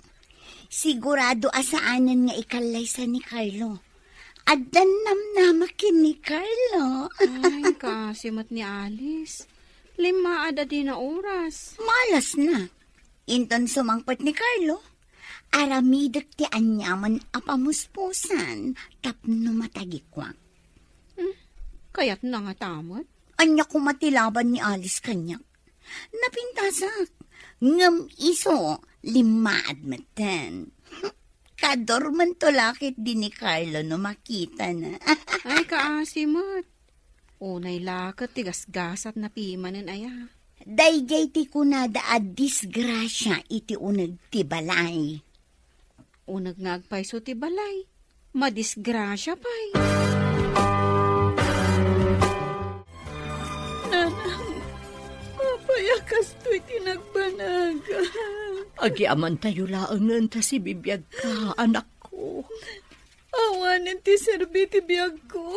Sigurado a saanen nga ikallaysa ni Carlo. Addan namnama ken ni Carlo. Ay, kaasi met ni Alice. Limmaad a dina oras. Malasna. Inton sumangpet ni Carlo, aramidek ti aniaman a pamuspusan tapno matagikuak. Hmm, kayatna ngata met? Ania koma ti laban ni Alice kaniak? Napintasak. Ngem isu, limmaad metten. Kadormento la ketdi ni Carlo no makitana. Ay, kaasi met. Unay la ket ti gasgasatna pimanen aya. Daydiay ti kunada a disgrasia iti uneg ti balay. Uneg nga agpayso ti balay, madisgrasia pay. Nanang, apay a kastoy ti nagbanag? Agiamantayo laengen ta sibibiagka, anakko. Awanen ti serbi ti biagko.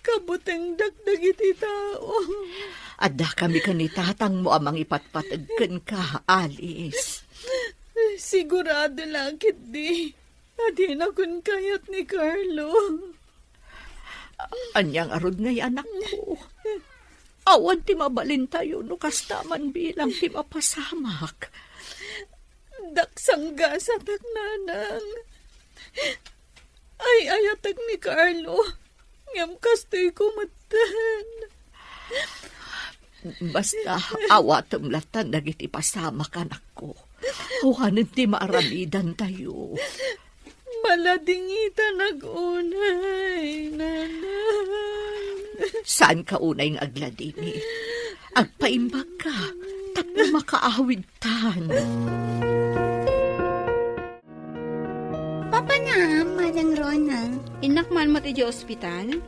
Kabutengdak dagiti tao. Addakami ken ni tatangmo a mangipatpateg kenka, Alice. Sigurado la ketdi a dinakon kayat ni Carlo. Ania ngarud ngay, anakko? Awan ti mabalintayo no kasta man bilang ti mapasamak. Daksanggasatak, nanang. Ay-ayatek ni Carlo. Ngem kastoyko metten. Basta, awatem lattan dagiti pasamak, anakko. Awanen ti maaramidantayo. Maladingitanak unay, nanang. Saanka unay nga agladingit. Agpaimbagka tapno makaawidtan. Papa na, Manang Rona. Innak man met idiay ospital?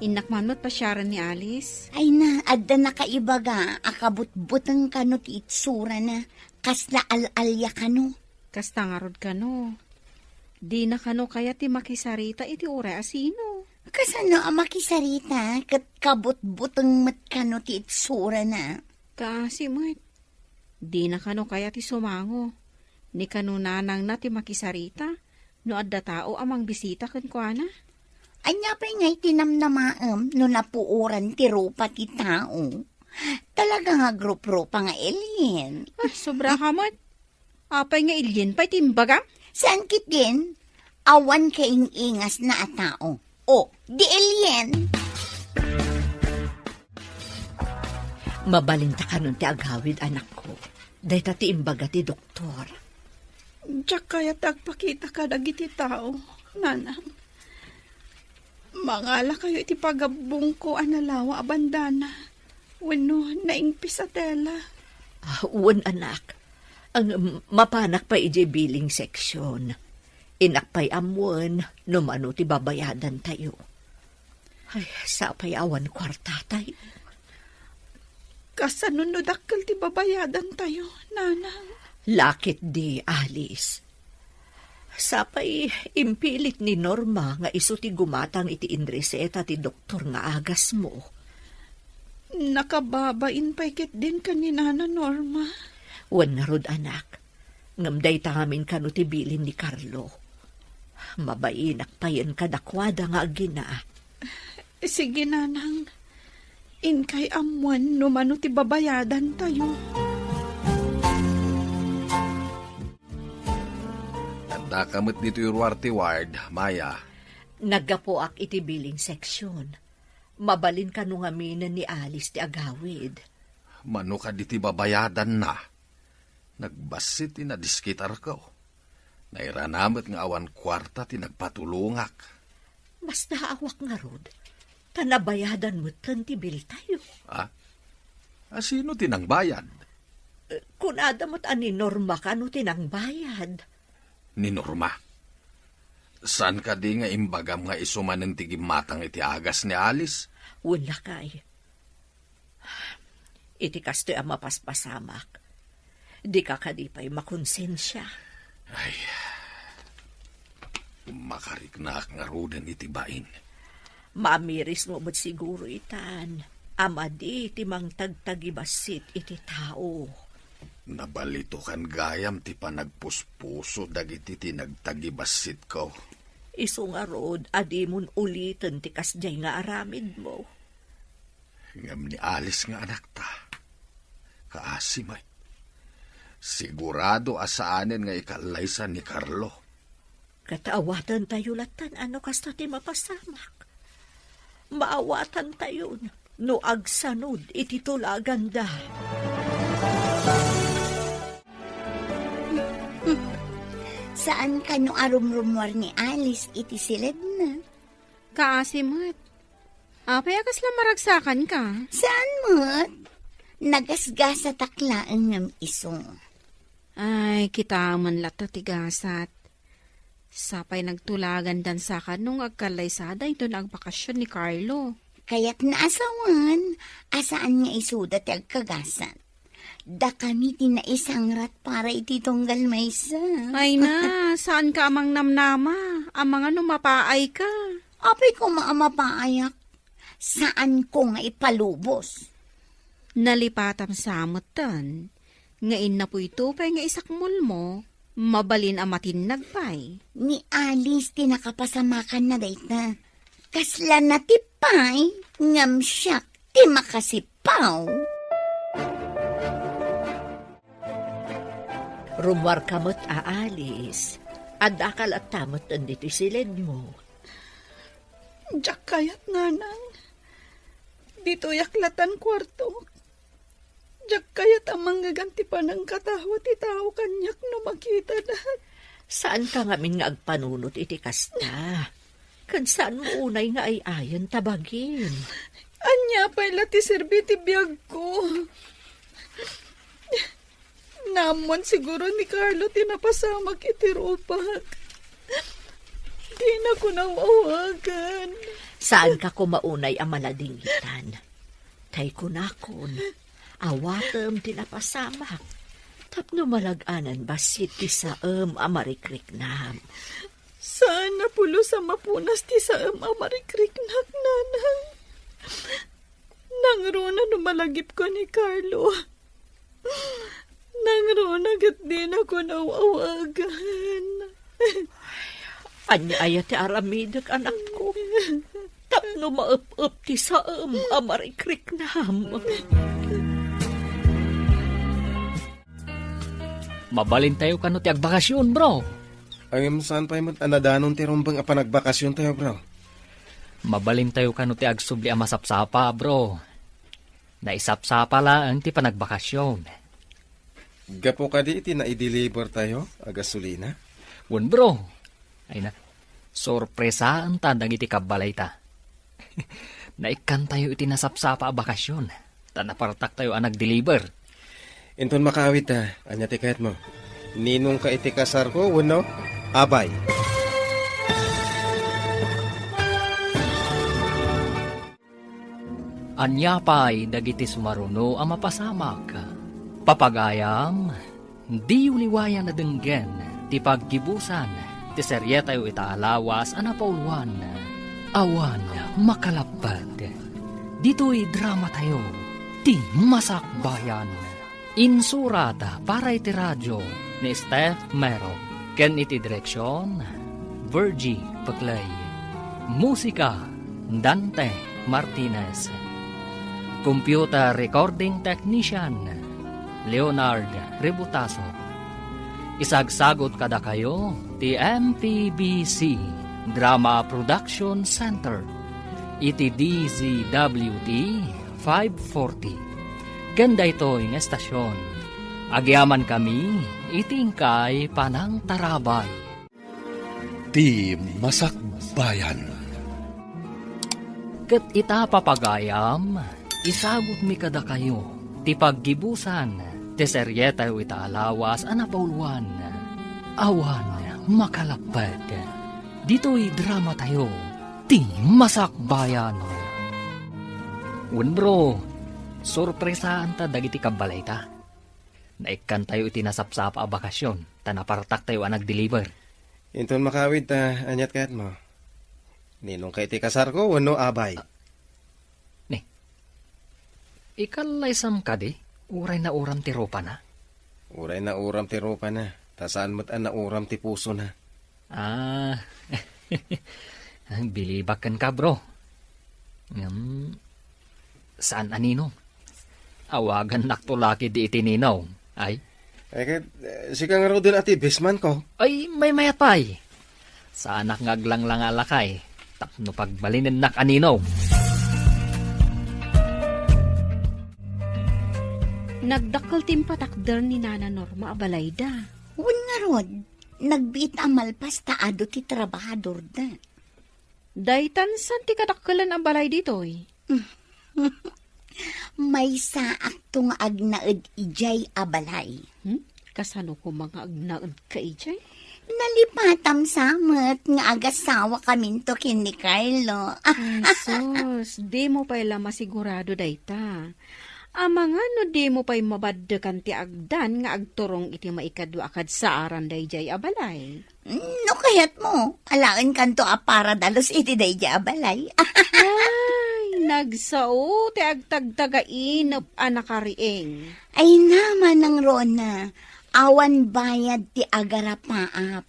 Innak man met pasiaren ni Alice? Ay na, adda nakaibaga a kabutbuteng kano ti itsurana. Kasla al-alia kano. Kasta ngarud kano. Dina kano kayat ti makisarita iti uray a sino. Kasano a makisarita ket kabutbuteng met kano ti itsurana? Kaasi met. Dina kano kayat ti sumango. Ni kano nanangna ti makisarita no adda tao a mangbisita kenkuana. Ania pay ngay ti namnamaem no napuoran ti rupa ti tao? Talaga nga grup-rupa nga alien. Ay, sobra ka met. Apay nga alien pay ti imbagam? Saan ketdin? Awan kaing-ingasna a tao. O, di alien. Mabalinta kanon ti agawid, anakko. Dayta ti imbaga ti doktor. Diak kayat ti agpakita kadagiti tao, nanang. Mangalakayo iti pagabbongko a nalawa a bandana wenno naingpis a tela. Ah, wen, anak. Ang mapanak pay idiay billing section. Innak pay ammoen no mano ti babayadantayo. Ay, sapay awan kuartatayo. Kasano no dakkel ti babayadantayo, nanang? La ketdi, Alice. Sapay impilit ni Norma nga isu ti gumatang iti inreseta ti doktor nga agasmo. Nakababain pay ketdin ken ni Nana Norma. Wen ngarud, anak. Ngem dayta ngamin kano ti bilin ni Carlo. Mabainak payen kadakuada nga agina. Sige, nanang. Inkay ammoen no mano ti babayadantayo. Addaka met ditoy ruar ti ward, Maya. Naggapuak iti billing section. Mabalin kano ngaminen ni Alice ti agawid. Mano kadi ti babayadanna? Nagbassit ti nadiskitarko. Nairana met nga awan kuarta ti nagpatulongak. Basta aawak ngarud, ta nabayadan metten ti biltayo. Ah? A, sino ti nangbayad? Eh, kunada met a ni Norma kano ti nangbayad. Ni Norma? Saan kadi nga imbagam nga isu manen ti gimmatang iti agas ni Alice? Wen, lakay. Iti kastoy a mapaspasamak, dika kadi pay makonsensia? Ay, makariknaak ngaruden iti bain. Maamirismo met siguro itan a madi ti mangtagtagibassit iti tao. Nabalitokan gayam ti panagpuspuso dagiti ti nagtagibassitko. Isu ngarud a dimon uliten ti kasdiay nga aramidmo. Ngem ni Alice nga anakta, kaasi met. Sigurado a saanen nga ikallaysa ni Carlo. Ket awatentayo lattan a no kasta ti mapasamak. Maawatentayon no agsanod iti tulaganda. Saan kano a rumrumuar ni Alice iti siledna? Kaasi met. Apay a kasla maragsakanka? Saan met? Nagasgasatak laeng ngem isu. Ay, kitaem latta ti gasat. Sapay nagtulagandan sa kano nga agkallaysada inton agbakasyon ni Carlo. Kayatna a sawen a saan nga isuda ti agkagasat. Dakami ti naisangrat para iti tunggal maysa. Ay na, saanka a mangnamnama? Amangan no mapaayka. Apay koma a mapaayak? Saanko nga ipalubos. Nalipatam sa metten nga innapoy to pay nga isakmolmo, mabalin a matinnag pay. Ni Alice ti nakapasamakanna dayta. Kasla natipay ngem siak ti makasipaw. Rummuarka met a Alice. Addaka latta met ditoy siledmo. Diak kayat, nanang. Ditoyak lattan kuartok. Diak kayat a mangngeg ti panangkatawa ti tao kaniak no makitadak. Saanka ngamin nga agpanunot iti kasta. Ken saanmo unay nga ay-ayen ta bagim. Ania pay la ti serbi ti biagko? Naammoan siguro ni Carlo ti napasamak iti rupak. Dina ko nawawagan. Saanka koma unay a maladingitan. Tay kunakon, awatem ti napasamak. Tapno malag-anan bassit ti saem a marikriknam. Saan a pulos a mapunas ti saem a marikriknak, nanang. Nangruna no malagipko ni Carlo. Nangruna ket dinakon aw-awagan. Ania aya ti aramidek, anakko? Tapno maep-ep ti saem a marikriknam. Mabalintayo kano ti agbakasyon, bro? Ngem saan pay met a nadanon ti rumbeng a panagbakasyontayo, bro? Mabalintayo kano ti agsubli a masapsapa, bro? Naisapsapa laeng ti panagbakasyon. Gapu kadi iti naidelivertayo a gasolina? Wen, bro. Ay na, sorpresaenta dagiti kabbalayta. Naikkantayo iti nasapsapa a bakasyon, ta napartaktayo a nagdeliver. Inton makaawidta, ania ti kayatmo? Ninongka iti kasarko wenno abay? Ania pay dagiti sumaruno a mapasamak? Papagayam, diyo liwayan a denggen ti paggibusan ti serietayo ita a lawas a napauluan, Awan Makalapped. Ditoy dramatayo, Ti Masakbayan. Insurat para iti radio ni Steph Mero, ken iti direksion, Virgie Peclay. Musika, Dante Martinez. Computer recording technician, Leonard Rebutaso. Isagsagot kadakayo ti M P B C Drama Production Center iti D Z W T five forty. Ken daytoy nga estasion, agyamankami iti inkay panangtarabay. Ti Masakbayan. Ket ita, papagayam, isagutmi kadakayo ti paggibusan ti serietayo ita a lawas a napauluan, Awan Makalapped. Ditoy dramatayo, Ti Masakbayan. Wen, bro, sorpresaanta dagiti kabbalayta. Naikkantayo iti nasapsapa a bakasyon, ta napartaktayo a nagdeliver. Inton makaawidta, ania ti kayatmo? Ninongka iti kasarko wenno abay? Ah, ni, ikallaysam kadi, uray nauram ti rupana? Uray nauram ti rupana, ta saan met a nauram ti pusona. Ah, bilibak kenka, bro. Ngem, saan a ninong. Awagannakto la ketdi iti ninong. Ay? Ay, ket, eh, sika ngaruden a ti bestmanko. Ay, maymayat pay. Saanak nga aglanglanga a lakay tapno pagbalinennak a ninong. Nagdakkel ti impatakder ni Nana Norma a balayda. Wen ngarud, nagbiit a malpas ta adu ti trabahadorda. Daytan saan ti kadakkelen a balay ditoy? Maysaakto nga agnaed idiay a balay. Hmm? Kasano koma nga agnaedka idiay? Nalipatam sa met nga agasawakaminto ken ni Carlo. Ay, sus, dimo pay la masigurado dayta. Amangan no dimo pay mabaddekan ti agdan nga agturong iti maikadua a kadsaaran daydiay a balay. No kayatmo, alaenkanto a para dalus iti daydiay a balay. Ay, nagsao ti agtagtagainep a nakariing. Ay, Nana Rona, awan bayad ti agarapaap.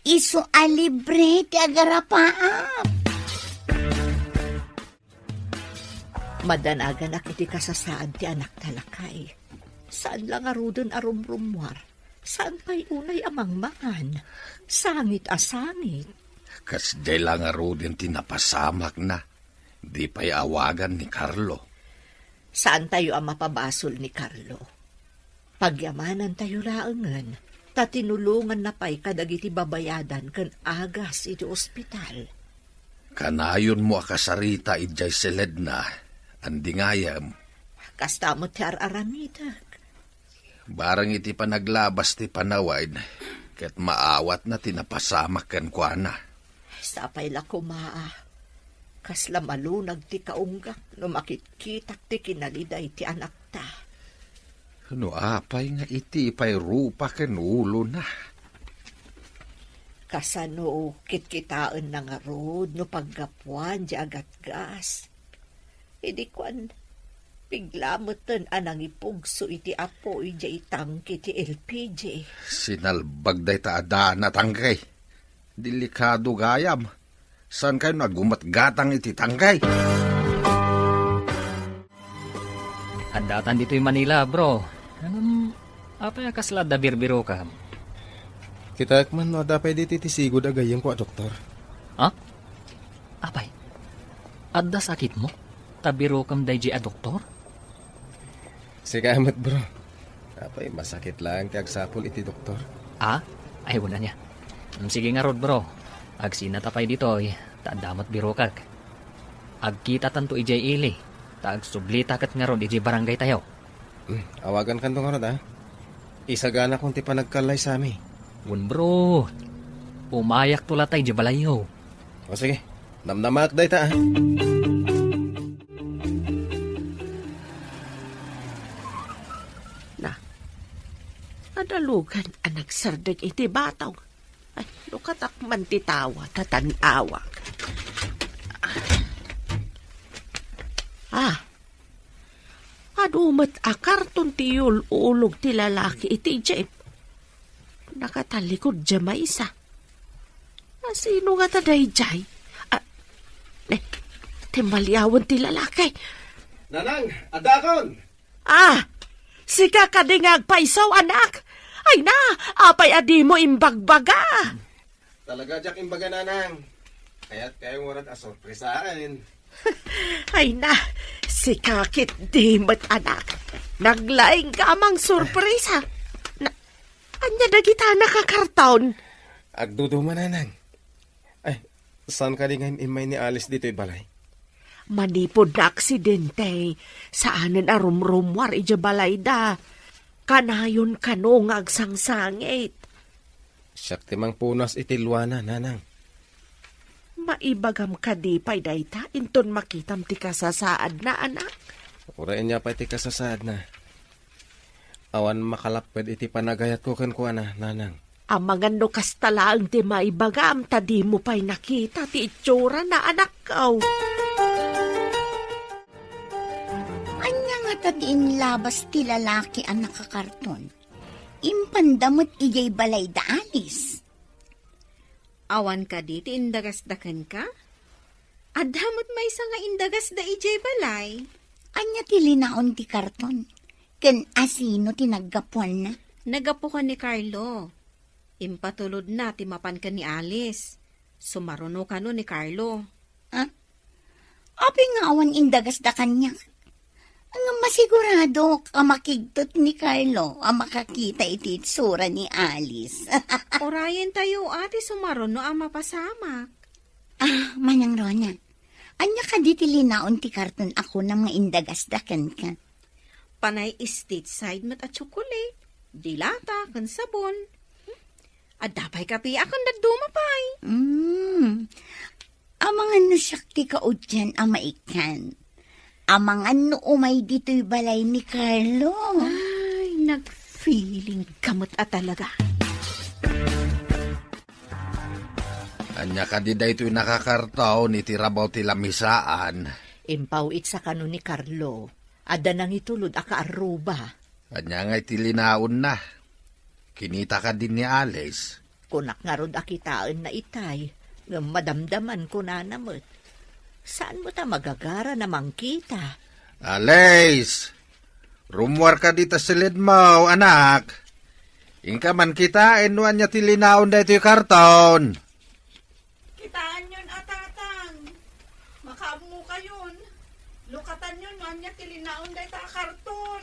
Isu a libre ti agarapaap. Madanaganak iti kasasaan ti anakta, lakay. Saan la ngaruden a rumrummuar. Saan pay unay a mangmangan. Sangit a sangit. Kasdiay la ngaruden ti napasamakna. Di pay awagan ni Carlo. Saantayo a mapabasol ni Carlo. Pagyamanantayo laengen, ta tinulonganna pay kadagiti babayadan ken agas iti ospital. Kanayonmo a kasarita idiay siledna, andi ngayem. Kasta met ti ar-aramidek. Barang iti panaglabas ti panawen, ket maawatna ti napasamak kenkuana. Sapay la koma a kasla malunag ti kaunggak no makitkitak ti kinaliday ti anakta. No apay nga iti pay rupa ken ulona? Kasano kitkitaenna ngarud no paggapuan di agatgas? Idi kuan, Pigla metten a nangipugso iti apoy idiay tangke ti L P G. Sinalbag dayta a daan a tangke. Delikado gayam. Saankayo a gumatgatang iti tangke? Addatan ditoy Manila, bro. Ngem, apay a kasla adda birbirokam? Kitaek man no adda pay ditoy ti sigud a gayyemko a doktor. Ha? Apay, adda sakitmo? Ta birokem daydiay a doktor? Sika met, bro. Apay, masakit laeng ti agsapul iti doktor. Ah? Ay, wala niya. Mm, sige ngarud, bro. Agsinata pay ditoy, ta adda met birokak. Agkitatanto idiay ili, ta agsublita ket ngarud idiay barangay tayo. Hmm, awagankanto ngarud, a. Isaganakon ti panagkallaysami. Wen, bro. Pumayakto latay idiay balayyo. O sige, namnamaak dayta, a. Na, nadalugan a nagsardeng iti batong. Ay, lukatak man ti tawa, ta tan-awak. Ah, adu met a karton ti yul-ulog ti lalaki iti jeep. Nakatalikod dia maysa. Asino ngata daydiay? Ah, eh, timmaliawen ti lalaki. Nanang, addaakon! Ah, sika kadi nga agpayso, anak? Ay na, apay a dimo imbagbaga? Talaga diak imbaga, Nanang. Kayat kayo ngarud a sorpresaen. Ay na, sika ketdi met, anak. Naglaing ka mang sorpresa. Na, ania dagita a nakakarton? Agduduma, Nanang. Ay, saan kadi nga im-immay ni Alice ditoy balay? Manipud naaksidente, saanen a rumrumuar idiay balayda. Kanayon kano nga agsangsangit. Siak ti mangpunas iti luana, Nanang. Maibagam kadi pay dayta inton makitam ti kasasaadna, anak? Uray ania pay ti kasasaadna. Awan makalapped iti panagayatko kenkuana, Nanang. Amangan no kasta laeng ti maibagam, ta dimo pay nakita ti itsurana, anakko. Ania ngata ti inlabas ti lalaki a nakakarton? Impanda met idiay balayda Alice. Awan kadi ti indagasda kenka? Adda met maysa nga indagasda idiay balay. Ania ti linaon ti karton? Ken asino ti naggapuanna? Naggapu ken ni Carlo. Impatulodna ti mapan ken ni Alice. Sumaruno kano ni Carlo. Ah? Apay nga awan indagasda kaniak? Ngem masiguradok a makigtot ni Carlo a makakita iti itsura ni Alice. Urayentayo a ti sumaruno a mapasamak. Ah, Manang Rona, ania kadi ti linaon ti karton a kunam nga indagasda kenka? Panay stateside met a tsokolate, dilata, ken sabon. Hmm? Adda pay kape a ken dadduma pay. Mm. Amangan no siak ti kaudian a maikkan. Amangan no umay ditoy balay ni Carlo. Ay, nag-feeling ka met a talaga. Ania kadi daytoy nakakarton iti rabaw ti lamisaan? Impaw-itsa kano ni Carlo. Adda nangitulod a kaarruba. Ania ngay ti linaonna? Kinita kadi ni Alice? Kunak ngarud a kitaenna itay, ngem madamdaman kunana met. Saan met a magagarana mangkita? Alice! Rummuar kadi ta silidmo, anak. Inka man kitaen no ania ti linaon daytoy karton. Kitaenyon a, Tatang. Makaammokayon. Lukatanyon no ania ti linaon dayta a karton.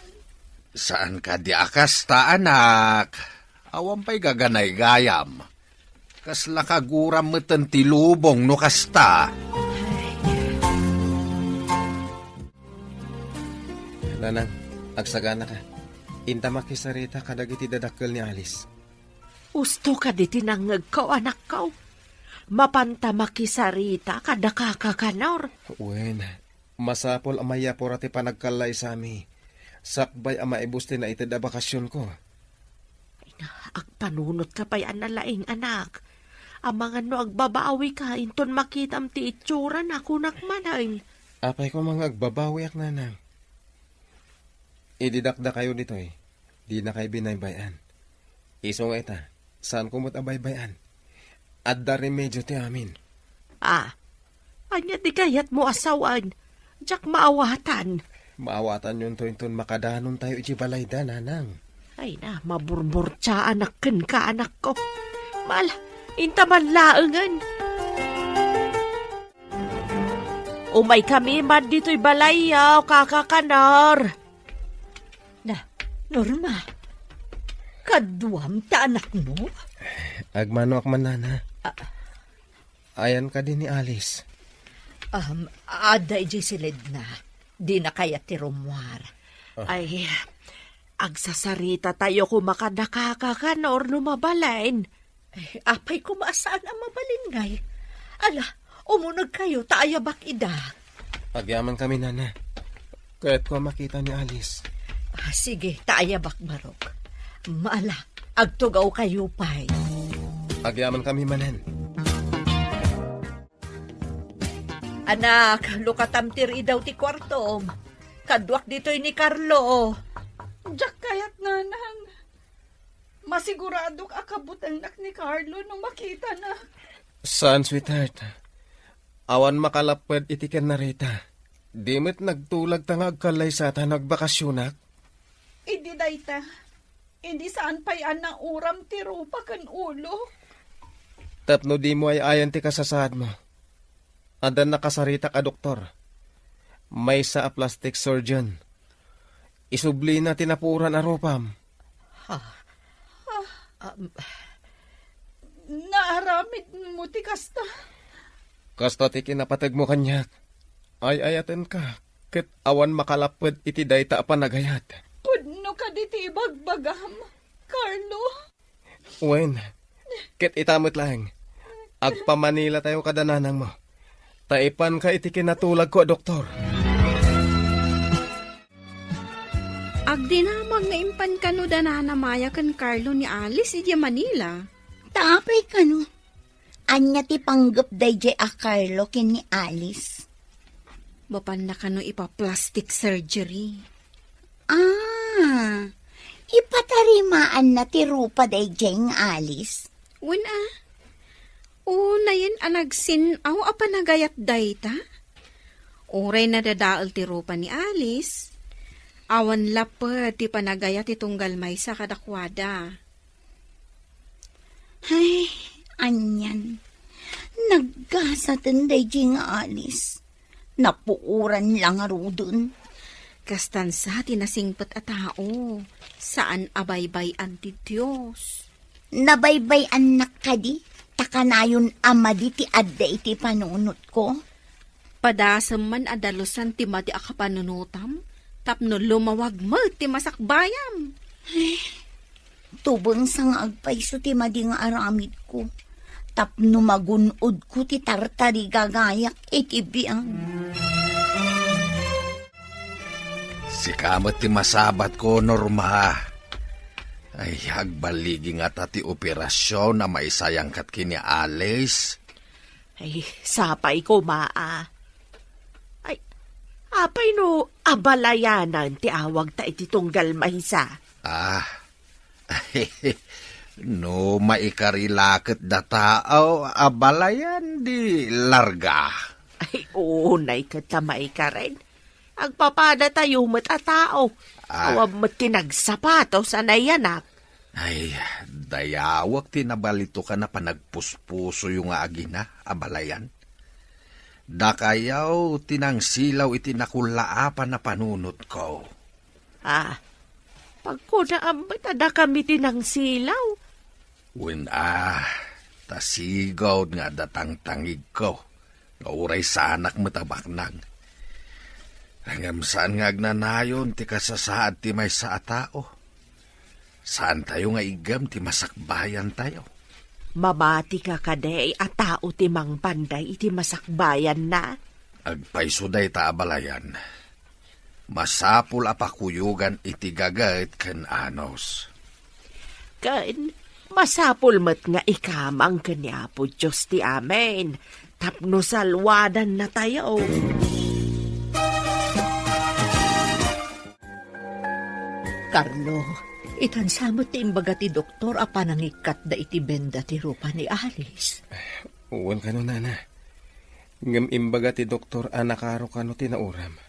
Saan kadi a kasta, anak? Awan pay gaganaygayam. Kasla kaguram meten ti lubong no kasta. Nanang, agsaganaka. Inta makisarita kadagiti dadakkel ni Alice. Usto kadi ti nangngegko, anakko. Mapanta makisarita kada kakakanor. Wen, masapul a mayapura ti panagkallaysami. Sakbay a maibus ti naited a bakasionko. Ay na, agpanunotka pay a nalaing, anak. Amangan no agbabawika, inton makitam ti itsurana, kunak manen. Apay koma nga agbabawiak, Nanang? Idi dakdakayo ditoy, dinakay binaybay-an. Isu nga ita, saanko met a baybay-an. Adda remedio ti amin. Ah, ania ti kayatmo a sawen? Diak maawatan. Maawatanyonto inton makadanontayo iti balayda, nanang. Ay na, maburburtiaanak kenka, anakko. Mal, inta man laengen. Umaykami man ditoy balayyo, Kaka Kanor. Na, Norma, kaduam ti anakmo? Agmanoak man, nana. Ah. Ayan kadi ni Alice? Um, adda idiay silidna. Dina kayat ti rummuar. Ah. Ay, agsasaritatayo koma kada Kaka Kanor no mabalin. Eh, apay koma a saan a mabalin ngay? Ala, umunegkayo ta ayabak ida. Agyamankami, nana. Kayatko a makita ni Alice. Ah, sige, ta ayabak, barok. Ala, agtugawkayo pay. Agyamankami manen. Anak, lukatam ti riidaw ti kuartom. Kaduak ditoy ni Carlo. Diak kayat, nanang. Masiguradok a kabutengnak ni Carlo no makitana. Saan, sweetheart. Awan makalapped iti ken Rita. Di met nagtulagta nga agkallaysata no agbakasyonak. Idi dayta, idi saan pay a nauram ti rupa ken ulo. Tapno dimo ay-ayan ti kasasaadmo. Adda nakasaritak a doktor. Maysa a plastic surgeon. Isublina ti napuoran a rupam. Ha? Ah, um, naaramidmo ti kasta? Kasta ti kinapategmo kaniak. Ay-ayatenka, ket awan makalapped iti dayta a panagayat. Pudno kadi ti ibagbagam, Carlo? Wen, ket ita met laeng, agpamanilatayo kada nanangmo, ta ipanka iti kinatulagko a doktor. Agdinamag nga impan kano da Nana Maya ken Carlo ni Alice idiay Manila. Ta apay kano? Ania ti panggep daydiay a Carlo ken ni Alice? Mapanna kano ipa-plastic surgery. Ah, ipatarimaanna ti rupa daydiay nga Alice? Wen a. Unayen a nagsin-aw a panagayat dayta? Uray nadadael ti rupa ni Alice, awan lapped ti panagayat ti tunggal maysa kadakuada. Ay, anian. Naggasaten daydiay nga Alice. Napuoran la ngaruden. Kastan sa ti nasingpet a tao, saan a baybay-an ti Dios. Nabaybay-annak kadi, ta kanayon a madi ti adda iti panunotko? Padasem man a dalusan ti madi a kapanunotam, tapno lumawag met ti masakbayam. Tubengsa nga agpayso ti madi nga aramidko, tapno magun-odko ti tartarigagayak iti biag. Sika met ti masabatko, Norma. Ay, agballigi ngata ti operasion a maisayangkat ken ni Alice. Ay, sapay koma a. Ay, apay no abalayanan ti awagta iti tunggal maysa? Ah, no maikari la ket dataw, abalayan di larga. Ay, unay ket ta maikaren. Agpapadatayo met a tao. Ah. Awan met ti nagsapatos a nayanak. Ay, dayawek ti nabalitokan a panagpuspusoyo nga agina, abalayan. Dakayaw ti nangsilaw iti nakullaapan a panunotko. Ah, pagkunaam met a dakami ti nangsilaw? Wen a, ta sigud nga adda tangtangigko, nga uray saanak met a baknang. Ngem saan nga agnanayon ti kasasaad ti maysa a tao. Saantayo nga iggem ti masakbayantayo. Mamatika kadi a tao ti mangpanday iti masakbayanna? Agpayso dayta, abalayan. Masapul a pakuyogan iti gaget ken anus. Ken masapul met nga ikamang ken ni Apo Dios ti amin tapno salwadannatayo. Carlo, itan sa met ti imbaga ti doktor a panangikkat da iti benda ti rupa ni Alice. Wen kano, nana. Ngem imbaga ti doktor a nakaro kano ti nauram.